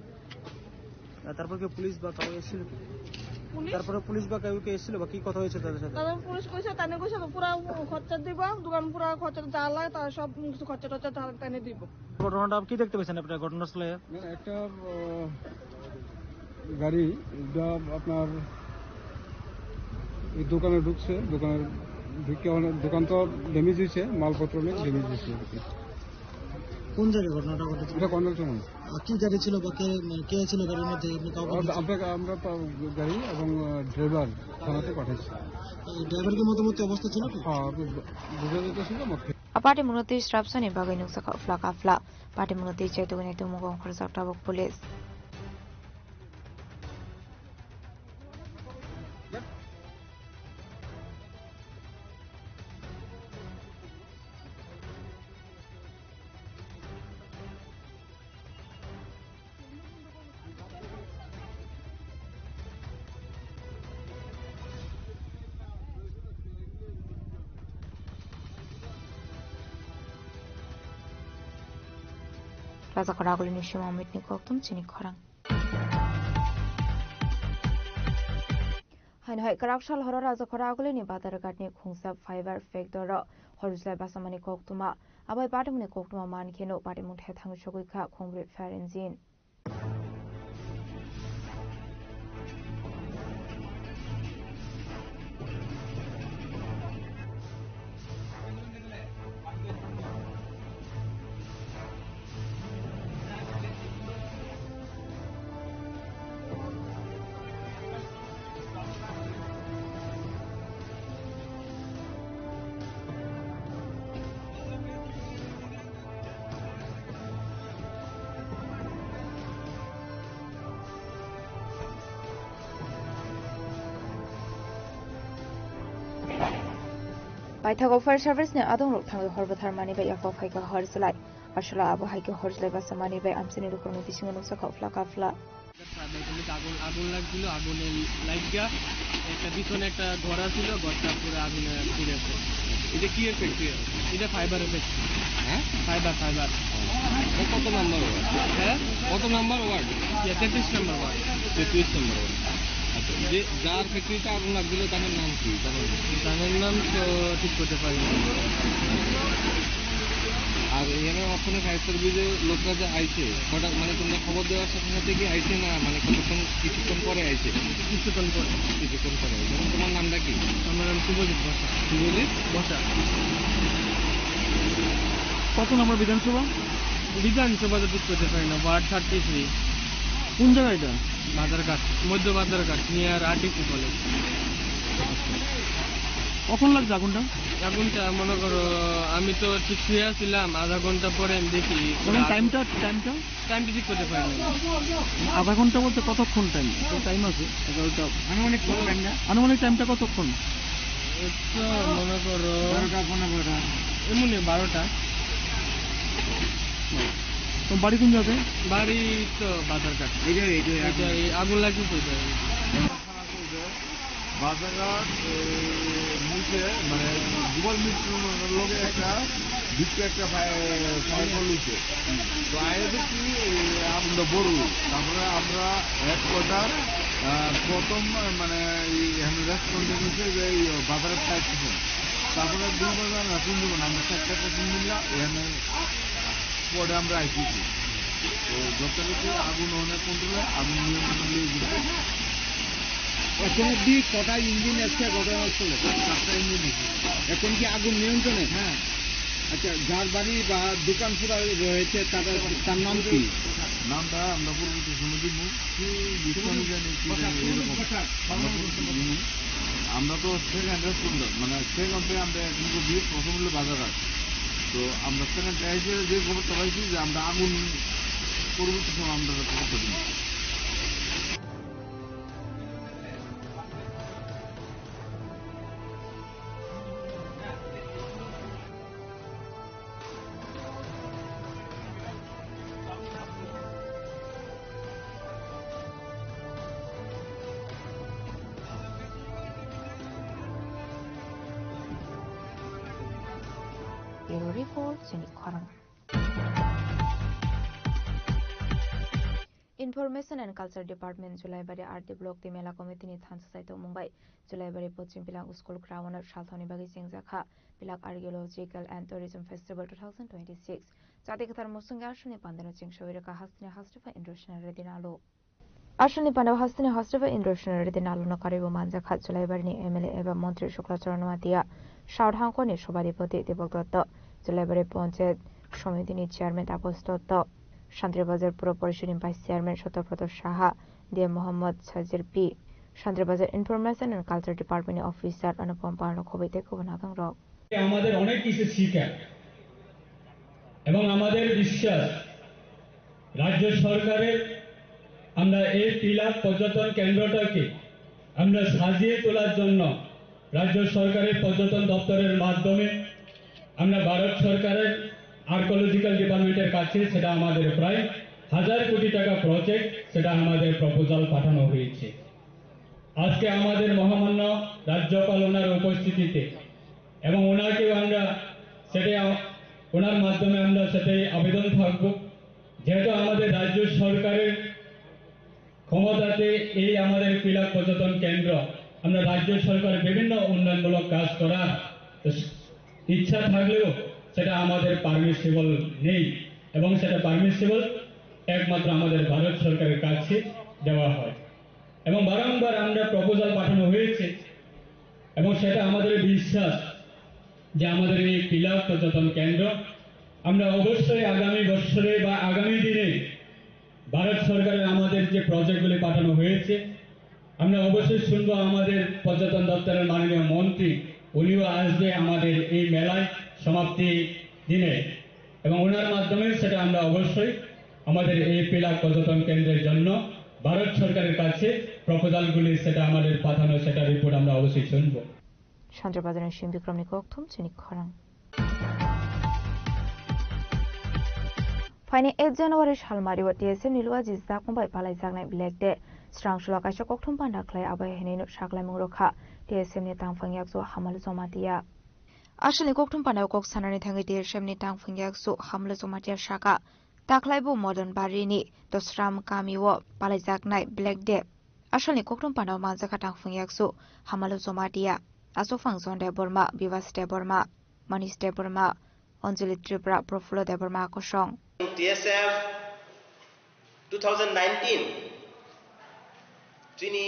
আর তারপর কি পুলিশ বা কেউ এসেছিল কি? পুলিশ? তারপরে পুলিশ বা কেউ কি এসেছিল বা কি কথা হয়েছে তাদের সাথে? তারপর পুলিশ কইছে, তাহলে কইছে তো পুরা খরচা দিবা, দোকান পুরা খরচা যা লাগে, তার সব কিছু খরচা টরচা তাহলে তাহলে দিব। ঘটনাটা কি দেখতে পেয়েছেন আপনারা ঘটনাস্থলে? না, একটা, আহ, গাড়ি, এটা আপনার এই দোকানে ঢুকছে, দোকানে ঢুকে অনেক, দোকান তো ড্যামেজ হয়েছে, মালপত্র অনেক ড্যামেজ হয়েছে আর কি। কোন জায়গায় ঘটনাটা ঘটেছে? এটা কর্নার সময়। আহ, কি গাড়ি ছিল বা কে, মানে, কে ছিল গাড়ির মধ্যে? আপনি কাউকে আর দেখেছেন? আমরা, আমরা পা-, গাড়ি এবং, আহ, ড্রাইভার থানাতে পাঠাচ্ছি। এই ড্রাইভার কি মদমত্ত অবস্থা ছিল কি? হ্যাঁ, আপনি বু-, বুঝা যাইতেছে যে মদ খেয়ে। A party mungo twi srapsani bagwi nukjakha phlak a phlak. Party mungo twi chaitugwi nai tongmung ongkhorjak tabuk police. Rajakhor agulini sima Amit ni kokthum chini khorang. Haino hai kwrak sal horo Rajakhor agulini Badharghat ni khungsa fiber factory o horjlai basamani koktwma. Abai patimungni koktwma man kheno patimung thethang sogwi kha khongbri fire engine. Paithago fire service ni adongrok thangwi hor bwtharmani bai yaphao phaikha hor chwlai. Aswla abo hai khe hor chwlai basamani bai amchaini lukurokni bisingo nukjakha uphla kaphla. আগুন, আগুন লাগছিল, আগুনে লাগিয়া একটা পিছনে একটা ঘর আছিল, ঘরটা পুরো আগুনে পুড়ে আছে। এটা কি এর ফ্যাক্টরি? এটা ফাইবারের ফ্যাক্টরি। হ্যাঁ? Fibre, fibre. ও, কত নাম্বার ওয়ার্ড? হ্যাঁ? কত নাম্বার ওয়ার্ড? ইয়া, তেত্রিশ নম্বর ওয়ার্ড। তেত্রিশ নম্বর ওয়ার্ড। আচ্ছা, যে যার ফ্যাক্টরিতে আগুন লাগছিল, তার নাম কি? তার নাম তো ঠিক করতে পারি না। আর এখানে ওখানে ফায়ার সার্ভিসের লোকরা যে আইছে, হঠাৎ মানে তোমরা খবর দেওয়ার সাথে সাথে কি আইছে না, মানে কতক্ষণ, কিছুক্ষণ পরে আইছে? কিছুক্ষণ পরে। কিছুক্ষণ পরে আইছে। এবং তোমার নামটা কি? আমার নাম শুভজিৎ বসা। শুভজিৎ? বসা। কত নম্বর বিধানসভা? বিধানসভা তো ঠিক করতে পারি না, ওয়ার্ড থার্টি থ্রি। কোন জায়গা এটা? বাজারঘাট, মধ্য বাজারঘাট, নিয়ার আরটিসি কলেজ। কখন লাগছে আগুনটা? আগুনটা মনে করো, আমি তো ঠিক শুয়ে আছিলাম, আধা ঘন্টা পরে আমি দেখি। এবং টাইমটা, টাইমটা? টাইমটা ঠিক করতে পারি না। আধা ঘন্টা বলতে কতক্ষণ টাইম? তো টাইম আছে, এগারোটা। আনুমানিক কত টাইমটা? আনুমানিক টাইমটা কতক্ষণ? এই তো মনে করো বারোটা, পনেরো বারোটা। এমনি বারোটা। তোমার বাড়ি কোন জায়গায়? বাড়ি তো বাজারঘাট। এই যে, এই যে, এই যে, এই আগুন লাগিয়েছে, এই যে। বাজারঘাট, এই মুখে, মানে, গোপাল মিত্রর লগে একটা বিট্টু একটা ফায়ার, ফায়ার কল হইছে। তো আগে দেখছি এই আগুনটা বড়, তারপরে আমরা হেডকোয়ার্টার, আহ, প্রথম, মানে, এই এখানে রেসপন্স হয়েছে যে এই বাজারের ফায়ার স্টেশন, তারপরে দুই বাজার, তিন বাজার, আমরা চারটা স্টেশন মিললাম, এখানে পরে আমরা আইসিসি। তো যথারীতি আগুন অনেক কন্ট্রোলে, আগুন নিয়ন্ত্রণে নিয়ে গেছে। এখন অব্দি কটা ইঞ্জিন এসছে ঘটনাস্থলে? চারটা ইঞ্জিন এসেছে। এখন কি আগুন নিয়ন্ত্রণে? হ্যাঁ। আচ্ছা, যার বাড়ি বা দোকান পুরা রয়েছে, তার, তার নাম কি? নামটা আমরা পরবর্তী সময় দিব। কি বিষয় আমি জানি, কি জানি, এরকম। আমরা পরবর্তী সময় দিব। আমরা তো সেকেন্ড রেসপন্ডার, মানে সেকেন্ড আমরা এখন করছি, প্রথম হলো বাজারঘাট। তো আমরা সেকেন্ড এসে যে খবরটা পাইছি যে আমরা আগুন পরবর্তী সময় আমরা খবরটা দিব। Bureau Report, Chini Khorang. Information and Culture Department Julaibari R D Block tei Mela Committee ni thansa saitok mung bai Julaibari Pochim Pilang School Ground o salthani bagwi chengjakha Pilak Archaeological and Tourism Festival two thousand twenty-six. Chati kwthar musungwi aswkni pandano chengsawi rwkha hasteni hastepha Indrosen Reddy Nalu. Aswkni pandao hasteni hastepha Indrosen Reddy Naluno karwibo manjakha Julaibari ni M L A eba Montri Shukla Charan Noatia, South Hangkor ni Sobhadipoti Dipok Dotto, Julaibari Ponchayat Somiti ni Chairman Taposh Dotto, Santri Bazar Puro Porishod ni Vice Chairman Satya Prasad Saha, D M Mohammad Sajir P, Santri Bazar Information and Culture Department ni Officer Anupam Parno khobwi tei kubun hakangrok. আমাদের অনেক কিছু শিক্ষা এবং আমাদের বিশ্বাস রাজ্য সরকারের আমরা এই পিলাক পর্যটন কেন্দ্রটাকে আমরা সাজিয়ে তোলার জন্য রাজ্য সরকারের পর্যটন দপ্তরের মাধ্যমে আমরা ভারত সরকারের আর্কিওলজিক্যাল ডিপার্টমেন্টের কাছে সেটা আমাদের প্রায় হাজার কোটি টাকা প্রজেক্ট, সেটা আমাদের প্রপোজাল পাঠানো হয়েছে। আজকে আমাদের মহামান্য রাজ্যপাল ওনার উপস্থিতিতে এবং ওনাকেও আমরা সেটাই আ-, ওনার মাধ্যমে আমরা সেটাই আবেদন থাকব, যেহেতু আমাদের রাজ্য সরকারের ক্ষমতাতে এই আমাদের পিলাক পর্যটন কেন্দ্র, আমরা রাজ্য সরকারের বিভিন্ন উন্নয়নমূলক কাজ করার ইচ্ছা থাকলেও সেটা আমাদের পারমিসিবল নেই এবং সেটা পারমিসিবল একমাত্র আমাদের ভারত সরকারের কাছে দেওয়া হয়। এবং বারংবার আমরা প্রপোজাল পাঠানো হয়েছে এবং সেটা আমাদের বিশ্বাস যে আমাদের এই পিলাক পর্যটন কেন্দ্র আমরা অবশ্যই আগামী বছরে বা আগামী দিনে ভারত সরকারের আমাদের যে প্রজেক্টগুলি পাঠানো হয়েছে, আমরা অবশ্যই শুনবো আমাদের পর্যটন দপ্তরের মাননীয় মন্ত্রী, উনিও আসবে আমাদের এই মেলায় সমাপ্তি দিনে এবং ওনার মাধ্যমে সেটা আমরা অবশ্যই আমাদের এই পিলাক পর্যটন কেন্দ্রের জন্য ভারত সরকারের কাছে প্রপোজালগুলি সেটা আমাদের পাঠানো, সেটা রিপোর্ট আমরা অবশ্যই শুনবো। Sanjay Bazar ni Sim Bikram ni kokthum chini khorang. Phaini ek January salmari o T S F ni luwa jijak bai palaijaknai Black Day. Srang sulo kaisa kokthum panda khlai abo hinwi no saklaimung rwkha T S F ni tangphang yakchu Hamalu Jamatia. Aswkni kokthum panda o kok sanani thangwi T S F ni tangphang yakchu Hamalu Jamatia saka, taklai bo Modon Bari ni Dosram kami o palaijaknai Black Day. Asalni kokthum panda o manjakha tangphung yakchu Hamalu Jamatia, Achukphang John Debbarma, Bibas Debbarma, Manish Debbarma, Anjali Tripura, Prafullo Debbarma kosong. T S F two thousand nineteen chini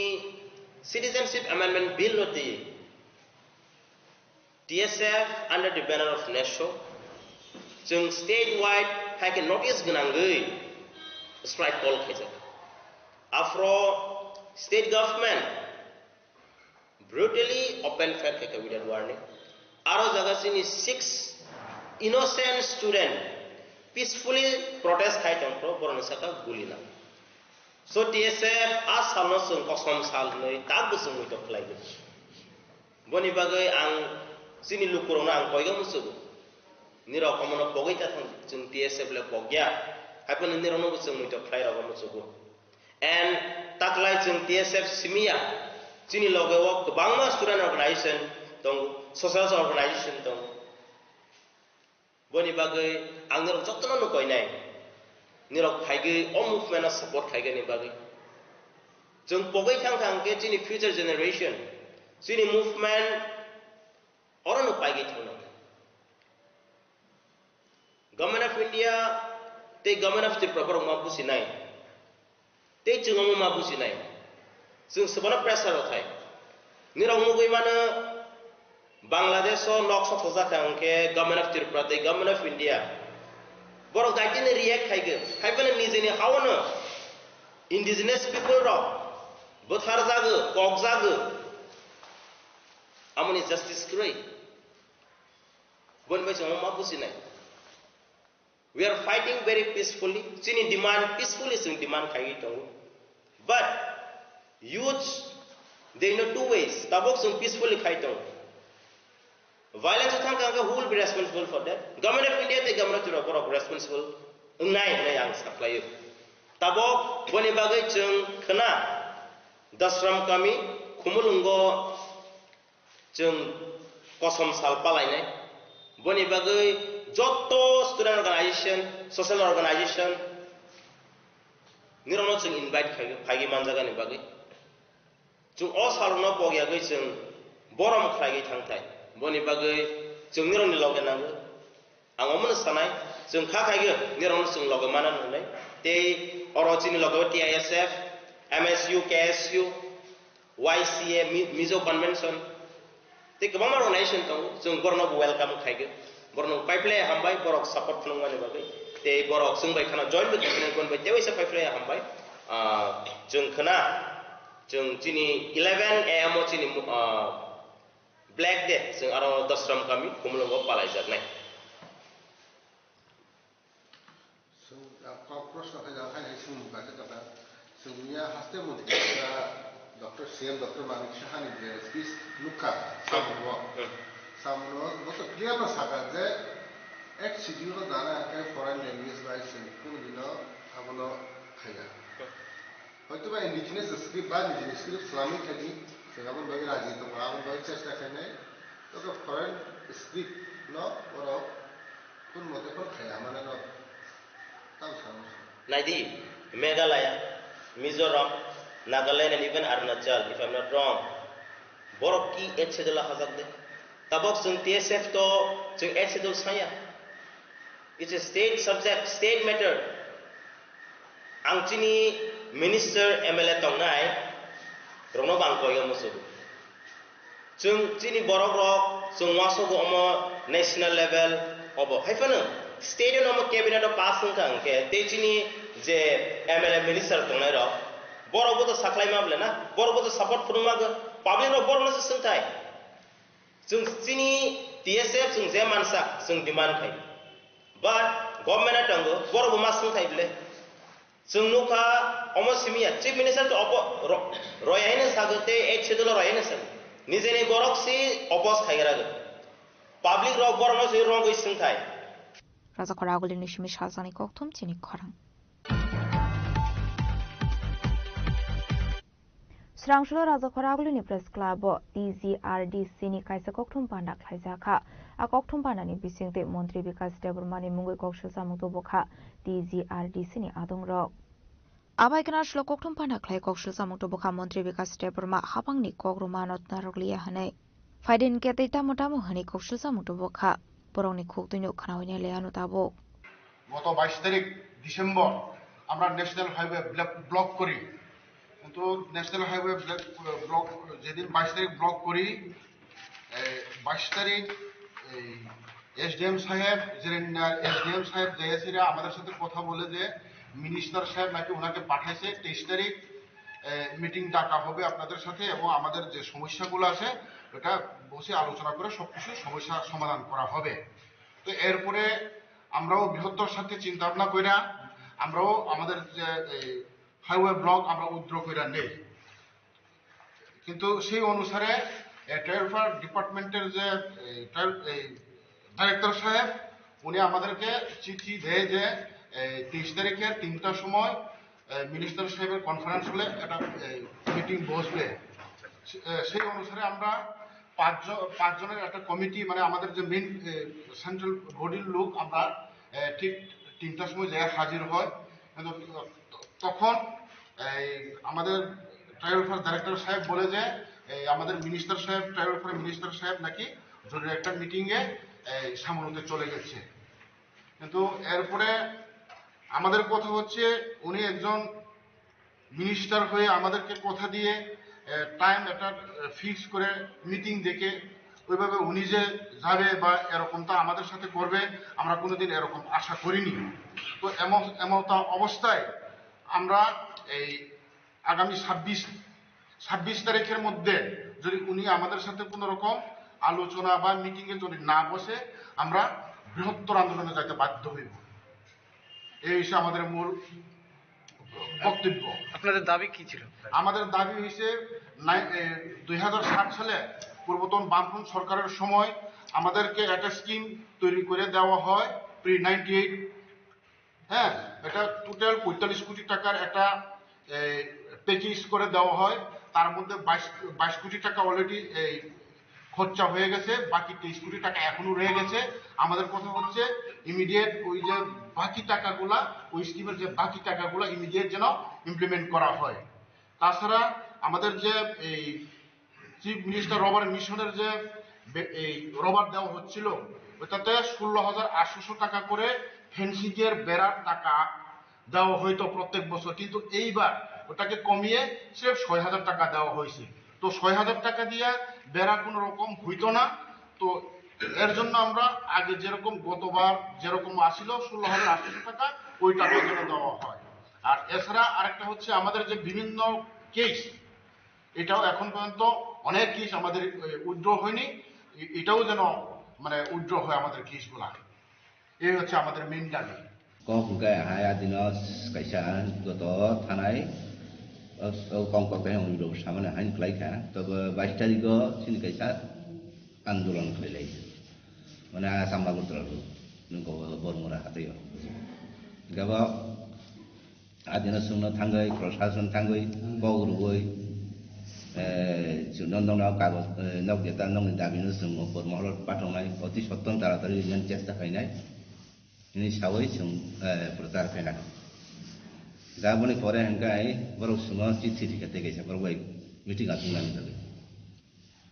Citizenship Amendment Bill no twi T S F under the banner of NESO, chwng state wide hai khe notice gwnangwi strike call khaijak. Aphro state government brutally open fire khaikha without warning. Aro jaga chini six innocent student peacefully protest khai tongphro, borokni saka guli nang. So T S F a salno chwng kosom sal hinwi tak bo chwng muitok khlai gwi. Boni bagwi ang chini lukurokno ang koiga muchugo. Nirok omono pogwi ta thang, chwng T S F le pokya. Haiphano nirokno bo chwng muitok khlai rogwi muchugo. And taklai chwng T S F simiya, chini loge o kwbangma student organization tongo, social organization tongo. Boni bagwi ang nirok jotono no koinai, nirok phaigwi o movement no support khaigani bagwi. Chwng pogwi thang thang khe chini future generation, chini movement oro no paigwi thangnai. Government of India tei Government of Tripura borok ma businai. Tei chwng omo ma businai. Chwng swbano pressure rw thai. Nirok nugwi mano Bangladesh o nok sok sojak kha hwnkhe Government of Tripura tei Government of India. Borok daitini react khaigwi. Haiphano nijini haono indigenous people rok bwtharjagwi, kokjagwi. Amoni justice kwrwi. Boni bai chwng omo ma businai. We are fighting very peacefully. Chini demand peacefully chwng demand khaiwi tongo. But youth, they know two ways. Tabok chwng peacefully khai tongo. Violence thang kha, who will be responsible for that? Government of India tei Government of Tripura borok responsible wngnai hwnwi ang sakhlaio. Tabok boni bagwi chwng khna Dasram kami Khumulwngo chwng kosom sal palainai. Boni bagwi joto student organization, social organization nirokno chwng invite khaigwi, phaigwi manjagani bagwi. Chwng o salrokno pogyagwi chwng borom khlaigwi thangthai. Boni bagwi chwng nirokni loge nango. Ang omono sanai, chwng kha khaigwi nirokno chwng loge mana hwnwi. Tei oro chini loge o T I S F, M S U, K S U, Y C A, Mi-, Mizo Convention, tei kwbangma organization tongo, chwng borokno bo welcome khaigwi. Borokno paiphlai hambai, borok support phunukmani bagwi. Tei borok chwng bai khana join bo khainai, bon bai tei waisa paiphlai hambai. Ah, chwng khna, chwng chini eleven A M o chini, ah, Black Day, chwng aro Dasram kami Khumulwngo palaijaknai. Chwng, ah, kok proshno khaijak, hai hai chwng mukha khe tongkha. Chwng miya haste montri kha Doctor C M Doctor Manik Saha ni je speech nukha, hmm, samungo. Hmm. Samungo bo to clear no saka je ek schedule no dana khe foreign language bai chwng kunu dino abono khaiya. Hmm. Hoytoba indigenous script ba nijini script swlamwi khaidi, chwng aboni bagwi raji tongo, aboni bagwi chesta khainai. Tei foreign script no borok kun mote phano khaiya, mane no tamo sanwi. Naidi, Meghalaya, Mizoram, Nagaland and even Arunachal, if I'm not wrong, borok ki eighth schedule o hajak de? Tabok chwng T S F to chwng eighth schedule saya. It's a state subject, state matter. Ang chini minister, M L A tongnai rokno bo ang koiga muchungo. Chwng chini borok rok chwng uansukgo omo national level obo. Hai phano state no omo cabinet o pass wngkha hwnkhe tei chini je M L A minister tongnai rok borok bo to saklai ma ble na, borok bo to support phunuk ma, public rok borok no se swngthai. Chwng chini T S F chwng je mansa chwng demand khai. But government a tongo, borok bo ma swngthai bile. Chwng nukha omo simiya, Chief Minister to opo-, ro-, roya hino sago tei eighth schedule o roya hino sago. Nijeni borok si oppose khaigra go. Public rok borok no si rongwi swngthai. Rajakhor Agulini simi sajani kokthum chini khorang. Srangsulo Rajakhor Agulini Press Club o T G R D C ni kaisa kokthum panda khlaijakha. A kokthum pandani bisingtwi Montri Bikas Debbarma ni mungwi kok silchamung tubukha T G R D C ni adongrok. Abai khe slo kokthum panda khlai kok silchamung tubukha Montri Bikas Debbarma hapangni kok rwmano narwkliya hwnwi. Phaidi hinkhe tei tamo tamo hwnwi kok silchamung tubukha. Borokni khuk twino khnaui nai le ano tabuk. গত বাইশ তারিখ ডিসেম্বর আমরা national highway block, block করি, কিন্তু national highway block, block যেদিন বাইশ তারিখ ব্লক করি, এই বাইশ তারিখ এই এসডিএম সাহেব, জেরেন্ডার এসডিএম সাহেব জেএসিরা আমাদের সাথে কথা বলে যে মিনিস্টার সাহেব নাকি ওনাকে পাঠাইছে তেইশ তারিখ মিটিং ডাকা হবে আপনাদের সাথে এবং আমাদের যে সমস্যাগুলো আছে এটা বসে আলোচনা করে সব কিছু সমস্যা সমাধান করা হবে। তো এরপরে আমরাও বৃহত্তর স্বার্থে চিন্তা ভাবনা কইরা আমরাও আমাদের যে এই হাইওয়ে ব্লক আমরা উইথড্র কইরা নেই। কিন্তু সেই অনুসারে, এ, ট্রান্সপোর্ট ডিপার্টমেন্টের যে, এই, ট্রান-, এই, ডাইরেক্টর সাহেব, উনি আমাদেরকে চিঠি দেয় যে এই তেইশ তারিখের তিনটার সময় মিনিস্টার সাহেবের কনফারেন্স হলে একটা মিটিং বসবে। সে- এ, সেই অনুসারে আমরা পাঁচজন পাঁচজনের একটা কমিটি, মানে আমাদের যে মেইন সেন্ট্রাল বডির লোক, আমরা এ, ঠিক তিনটার সময় যে হাজির হয়। কিন্তু তখন এই আমাদের ট্রাইবাল ওয়েলফেয়ার ডাইরেক্টর সাহেব বলে যে এই আমাদের মিনিস্টার সাহেব, ট্রাইবাল ওয়েলফেয়ার মিনিস্টার সাহেব নাকি জরুরি একটা মিটিংয়ে এই সামরুতে চলে গেছে। কিন্তু এরপরে আমাদের কথা হচ্ছে, উনি একজন মিনিস্টার হয়ে আমাদেরকে কথা দিয়ে টাইম একটা ফিক্স করে মিটিং ডেকে ওইভাবে উনি যে যাবে বা এরকমটা আমাদের সাথে করবে, আমরা কোনোদিন এরকম আশা করিনি। তো এমন এমনটা অবস্থায় আমরা এই আগামী ছাব্বিশ ছাব্বিশ তারিখের মধ্যে যদি উনি আমাদের সাথে কোনো রকম আলোচনা বা মিটিংয়ে যদি না বসে, আমরা বৃহত্তর আন্দোলনে যাইতে বাধ্য হইব। এই হচ্ছে আমাদের মূল বক্তব্য। আপনাদের দাবি কি ছিল? আমাদের দাবি হয়েছে, দুই হাজার সাত সালে পূর্বতন বামফ্রন্ট সরকারের সময় আমাদেরকে একটা স্কিম তৈরি করে দেওয়া হয়, প্রি নাইনটি এইট। হ্যাঁ, এটা টোটাল পঁয়তাল্লিশ কোটি টাকার একটা প্যাকেজ করে দেওয়া হয়। তার মধ্যে বাইশ বাইশ কোটি টাকা অলরেডি এই খরচা হয়ে গেছে, বাকি তেইশ কোটি টাকা এখনো রয়ে গেছে। আমাদের কথা হচ্ছে, ইমিডিয়েট ওই যে বাকি টাকাগুলা, ওই স্কিমের যে বাকি টাকাগুলা ইমিডিয়েট যেন ইমপ্লিমেন্ট করা হয়। তাছাড়া আমাদের যে এই চিফ মিনিস্টার রবার মিশনের যে বে- এই রবার দেওয়া হচ্ছিল, ওটাতে ষোলো হাজার আটশোশো টাকা করে ফেন্সিং এর বেড়ার টাকা দেওয়া হয়তো প্রত্যেক বছর, কিন্তু এইবার ওটাকে কমিয়ে সির্ফ ছয় হাজার টাকা দেওয়া হয়েছে। তো ছয় হাজার টাকা দিয়ে বেড়া কোনো রকম হইতো না। তো এর জন্য আমরা আগে যেরকম গতবার যেরকম আসিল ষোলো হাজার আটশোশো টাকা, ওই টাকা যেন দেওয়া হয়। আর এছাড়া আরেকটা হচ্ছে, আমাদের যে বিভিন্ন কেস, এটাও এখন পর্যন্ত অনেক কেস আমাদের উইথড্র হয়নি, এ- এটাও যেন মানে উইথড্র হয় আমাদের কেসগুলা। এই হচ্ছে আমাদের মেইন দাবি। Kok hwnkhe hai adino kaisa goto thanai, o, o kongkok tei hwnwi rok samani haino khlai kha. Tobo bais tarikgo chini kaisa andolon khlai lai. Mane a Chamba Gutra rok nungkho Bormura hatwi o. Hwnkhe bo adino chwngno thangwi, prosason thangwi, kok rwui, eh, chwngno nokno kagoj, eh, nok jeta nokni dabino chwng upor mohoro pathoknai, oti sotton taratari rinani chesta khainai. Hwnwi saui chwng, eh, prochar khaina. Da boni pore hwnkhe borok chwngno chithi rikha tei kaisa borok bai meeting achuknani bagwi.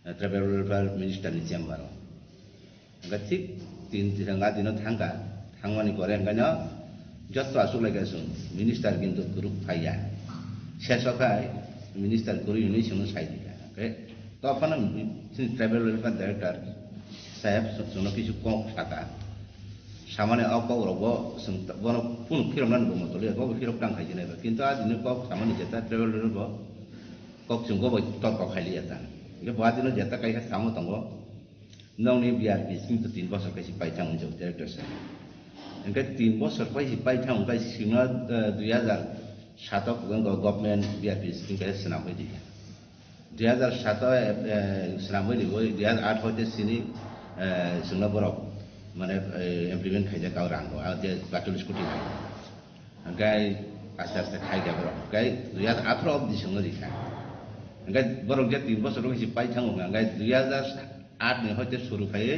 Eh, tribal welfare minister ni chamber o. Hwnkhe thik tin, tin, nga dino thangkha, thangmani pore hwnkhe no joto achuk laikha chwng, minister kintu kwrwk phaiya. Seso khai minister kwrwi hwnwi chwngno sai rikha. Hwnkhe tophano chini tribal welfare director saheb chwngno kisu kok saka. Samani o kok rok bo chwng bono kunu phirok nani bo motoli bo phirok tang khai jene ba. Kintu a dini kok samani jeta tribal rok bo kok chwng bo bai torko khai liya ta. Hingke bo a dino jeta kaisa samo tongo. Nokni B R P sing to tin bosor kaisa pai thang unjak director sir. Hingke tin bosor pai si pai thang kai singno, eh, dui hazar satok government B R P sing kaisa swnam bai di. Dui hazar sato, eh, swnamwi rwui, dui hazar aat hoite sini, eh, chwngno borok, mane, eh, implement khaijak o rang bo, ah, je patrol scooty rang. Hwnkhe aste aste khaikha borok. Hwnkhe dui hazar atharo obdi chwngno rikha. Hwnkhe borok je tin bosor wngwi se pai thango, hwnkhe dui hazar aat ni hoite suru khaiwi,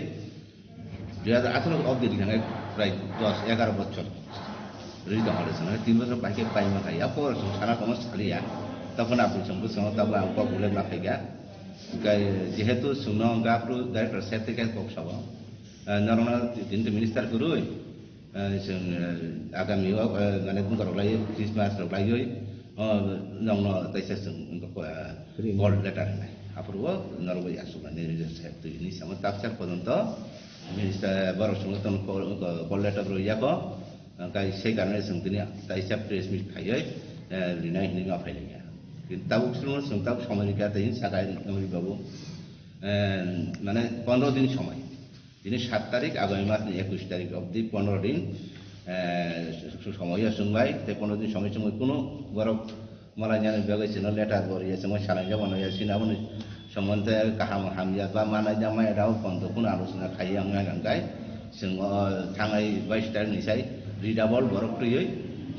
dui hazar atharo obdi rikha, hwnkhe prai dos egaro bochor rwi tongkha le chwng, tin bosor bai khe paima kha, ya por chwng sana tongma saliya. Tamo na bwswng bwswng tamo ang kok ulo ma khaikha. Hwnkhe jehetu chwngno hwnkhe aphuru director sir tei khe kok sabo. Eh, norokno tini minister kwrwi, eh, chwng, eh, agami o, eh, mane bwkha rok lai Christmas rok laiwi, oh, nokno teisa chwng wngkha, eh, call letter hinai. Aphuru o norok bai aswk nai nini sir twi hinwi samo taksa pojonto minister borok chwngno tongkha call letter rwi yako. Hwnkhe sei karone chwng tini taisa press meet khaiwi, eh, rinai hinwi ma phailaikha. Tabuk chwngno chwng tabuk somoi rikha tei saka nokni babu, eh, mane pondro din somoi. Tini sat tarik, agami mas ni ekush tarik obdi pondro din, eh, somoi chwng bai, tei pondro din somoi chwngwi kunu borok Malai jani bagwi chwngno letter bo rwya, chwngno salaijak mano ya, chini aboni somonte kaham hamya ba manai da maya da o pondo phano alochona khaiya wngya hwnkhe chwng o thangnai bais tarik ni sai Redouble borok twiwi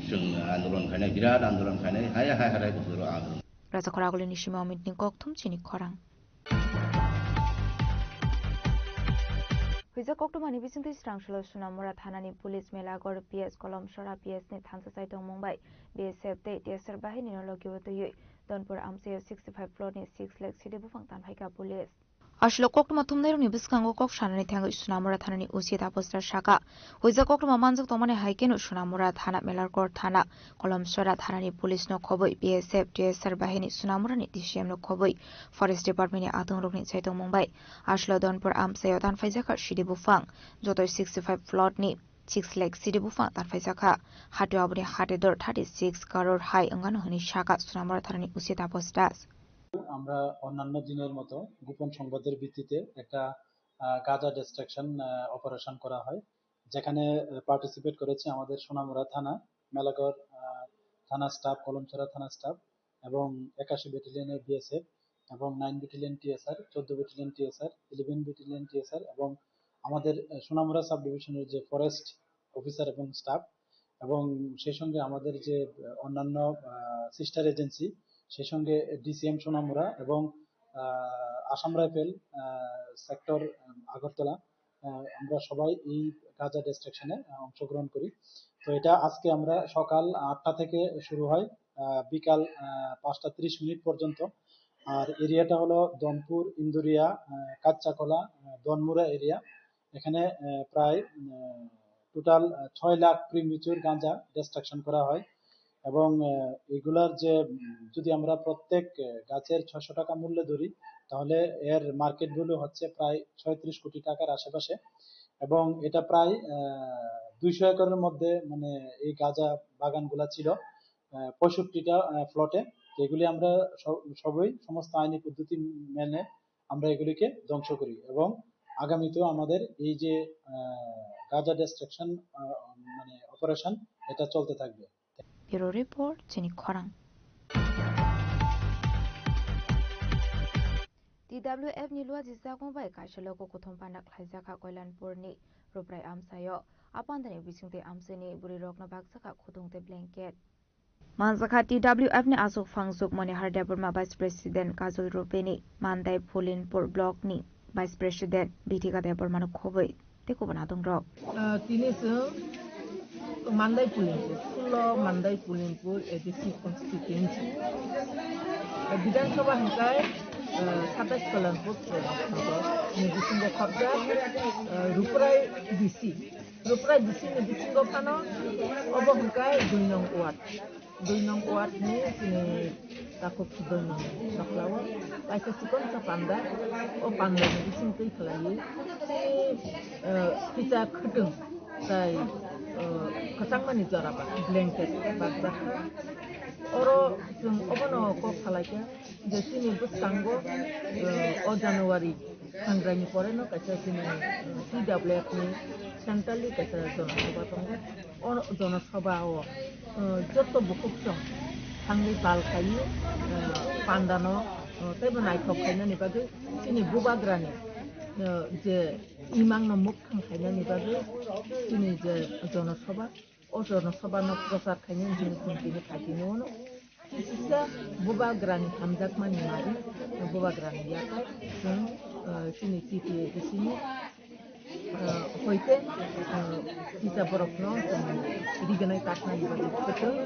chwng andolon khainai, birat andolon khainai, haya hai hatai bosoro andolon. Raja Khoraguli ni simi Amit ni kokthum chini khorang. Huijak koktwmani bisingtwi Srangsalo Sunamura thanani police Melagor P S Kolomsora P S ni thansa chai tongmung bai B S F tei T S R bahini no logi o twiwi Donpur amchaio sixty five floor ni six lakh sidi buphang tanphaikha police. Aswk koktwma thumnairokni bwskango kok sanani thangwi Sunamura thanani O C Taposra saka, huijak koktwma manjak tongmani hai kheno Sunamura thana, Melarkor thana, Kolomsora thanani police no khobwi B S F, T S R bahini Sunamura ni D C M no khobwi Forest Department ni atongrokni chaitongmung bai aswk Donpur amchaio tanphaijakha sidi buphang, jotoi sixty five floor ni six lakh sidi buphang tanphaijakha. Hatio aboni hate dor thirty six crore hai wngano hwnwi saka Sunamura thanani O C Tapos Das. আমরা অন্যান্য দিনের মতো গোপন সংবাদের ভিত্তিতে একটা, আহ, গাঁজা ডিস্ট্রাকশন, আহ, অপারেশন করা হয়, যেখানে, আহ, পার্টিসিপেট করেছে আমাদের সোনামুড়া থানা, মেলাগড়, আহ, থানা স্টাফ, কলমছড়া থানা স্টাফ এবং একাশি ব্যাটালিয়নের বিএসএফ এবং নাইন ব্যাটালিয়ন টিএসআর, চোদ্দ battalion TSR, eleven battalion TSR এবং আমাদের, আহ, সোনামুড়া সাব ডিভিশনের যে ফরেস্ট অফিসার এবং স্টাফ এবং সেই সঙ্গে আমাদের যে, আহ, অন্যান্য, আহ, সিস্টার এজেন্সি, সেই সঙ্গে ডিসিএম সোনামুড়া এবং, আহ, আসাম রাইফেল, আহ, সেক্টর, আহ, আগরতলা, আহ, আমরা সবাই এই গাজা ডিস্ট্রাকশনে, আহ, অংশগ্রহণ করি। তো এটা আজকে আমরা সকাল আটটা থেকে শুরু হয়, আহ, বিকাল, আহ, পাঁচটা ত্রিশ মিনিট পর্যন্ত। আর এরিয়াটা হলো দমপুর, ইন্দুরিয়া, আহ, কাচ্চাকলা, আহ, দনমুরা এরিয়া। এখানে, আহ, প্রায়, আহ, টোটাল, আহ, ছয় লাখ প্রিমেচিউর গাঁজা ডিস্ট্রাকশন করা হয় এবং, আহ, এগুলার যে, উম, যদি আমরা প্রত্যেক, আহ, গাছের ছয়শো টাকা মূল্যে ধরি, তাহলে এর মার্কেট ভ্যালু হচ্ছে প্রায় ছয়ত্রিশ কোটি টাকার আশেপাশে এবং এটা প্রায়, আহ, দুইশো একরের মধ্যে, মানে, এই গাঁজা বাগানগুলা ছিল, আহ, পঁয়ষট্টিটা, আহ, প্লটে। তো এগুলি আমরা স-, সবই সমস্ত আইনি পদ্ধতি মেনে আমরা এগুলিকে ধ্বংস করি এবং আগামীতেও আমাদের এই যে, আহ, গাজা ডিস্ট্রাকশন, আহ, মানে, অপারেশন, এটা চলতে থাকবে। Bureau Report, chini khorang. T W F ni luaji jagung bai kaisa logo kuthum panda khlaijakha Koilanpur ni Ruprai amchaio. A pandani bisingtwi amchaini bwrwirokno bakjakha khudung tei blanket. Manjakha T W F ni aswk phangjwk Monihar Debbarma, Vice President Kajol Rupeni, Mandai Phulinpur Block ni Vice President Bithika Debbarma no khobwi tei kubun adongrok. Ah, tini chwng Mandai Phulinpur, sullo Mandai Phulinpur A D C constituency. Ah, Bidhan Sabha hwnkhe, ah, satais Kalanpur Phulinpur ni bisingo khorjak, ah, Ruprai D C. Ruprai D C ni bisingo phano obo hwnkhe dui nong ward. Dui nong ward ni chini takhuk dui nong nokhlao kaisa chikon sa panda. O panda ni bising twi khlaiwi chini, eh, kisa khwtwng tai, eh, kwchangmani jora ba blanket bakjakha. Oro chwng obono kok salaikha je chini bwskango, eh, o January Thangrai ni pore no kaisa chini, eh, T W F ni centrally kaisa jonosabha tongo. O jonosabha o, eh, joto bukhuk chwng thangwi bal khaiwi, eh, panda no, eh, teibo naithok khainani bagwi chini bubagra ni, eh, je imang no mukthang khainani bagwi chini je jonosabha, o jonosabha no prochar khainani hwnwi chwng tini phaitini ono. Kisisa bubagrani hamjakmani mari, bubagrani yakai chwng, ah, chini T T A D C ni, ah, hoite, ah, kisa borokno chwng riganai taknani bagwi kwchwng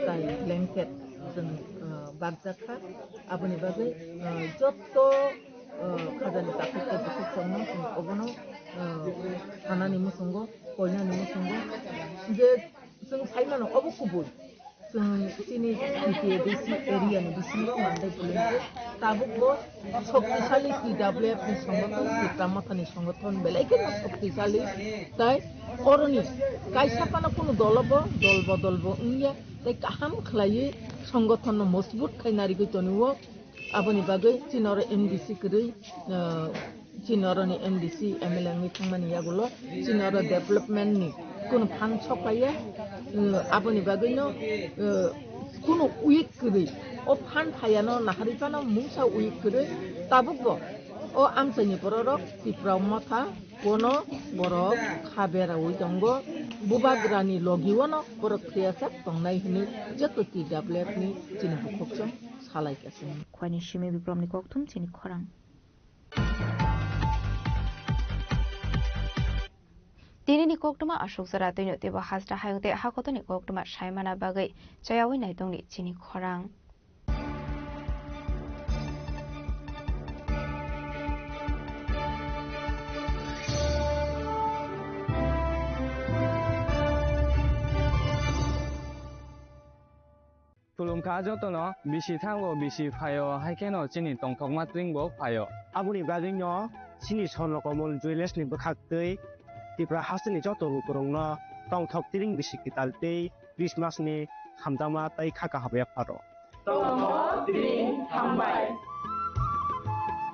tai blanket chwng, ah, bakjakha. Aboni bagwi, ah, jotto, ah, khajani takhuk tei bukhuk chwngno chwng obono, ah, thanani muchungo, koinani muchungo je Chwng sai mano, obo kubui. Chwng chini T T A D C area ni bisingo Mandai Phulinpur tabuk bo shoktisali T W F ni songothon, Tipra Motha ni songothon belai kheno shoktisali. Tai oroni kaisa phano kunu dolo bo dol bodol bo wngya, tai kaham khlaiwi songothon no mojbut khai narigwi tonio. Aboni bagwi chini oro M D C kwrwi, ah, chini oroni M D C M L A wngwi thangmani yagulo chini oro development ni kunu fund sok paiya, ah, aboni bagwino, ah, kunu weak kwrwi, o fund phaiyano naharwi phano mungsa weak kwrwi tabukbo O amchaini bororok Tipra Motha bono borok kha beraui tongo. Bubagrani logiono borok phiyasak tongnai hwnwi joto T W F ni chini bukhukchung salaikha chwng. Khwani simi Bikramni kokthum chini khorang. Tinini koktwma aswk jora twino teibo hasta hayung tei hakotoni koktwma saimana bagwi chayaui naitongni chini khorang. Khulumkha jotono, bisi thango, bisi phaio, hai kheno chini tongthokma tring bo phaio. Aboni bagwino chini Swarno Komol Jewellers ni bwkhak twi Tripura hasteni joto lukurokno tongthok tring bisi kwtal tei Christmas ni hamjakma tei kha kaham yapharo. Tongthok tring hambai.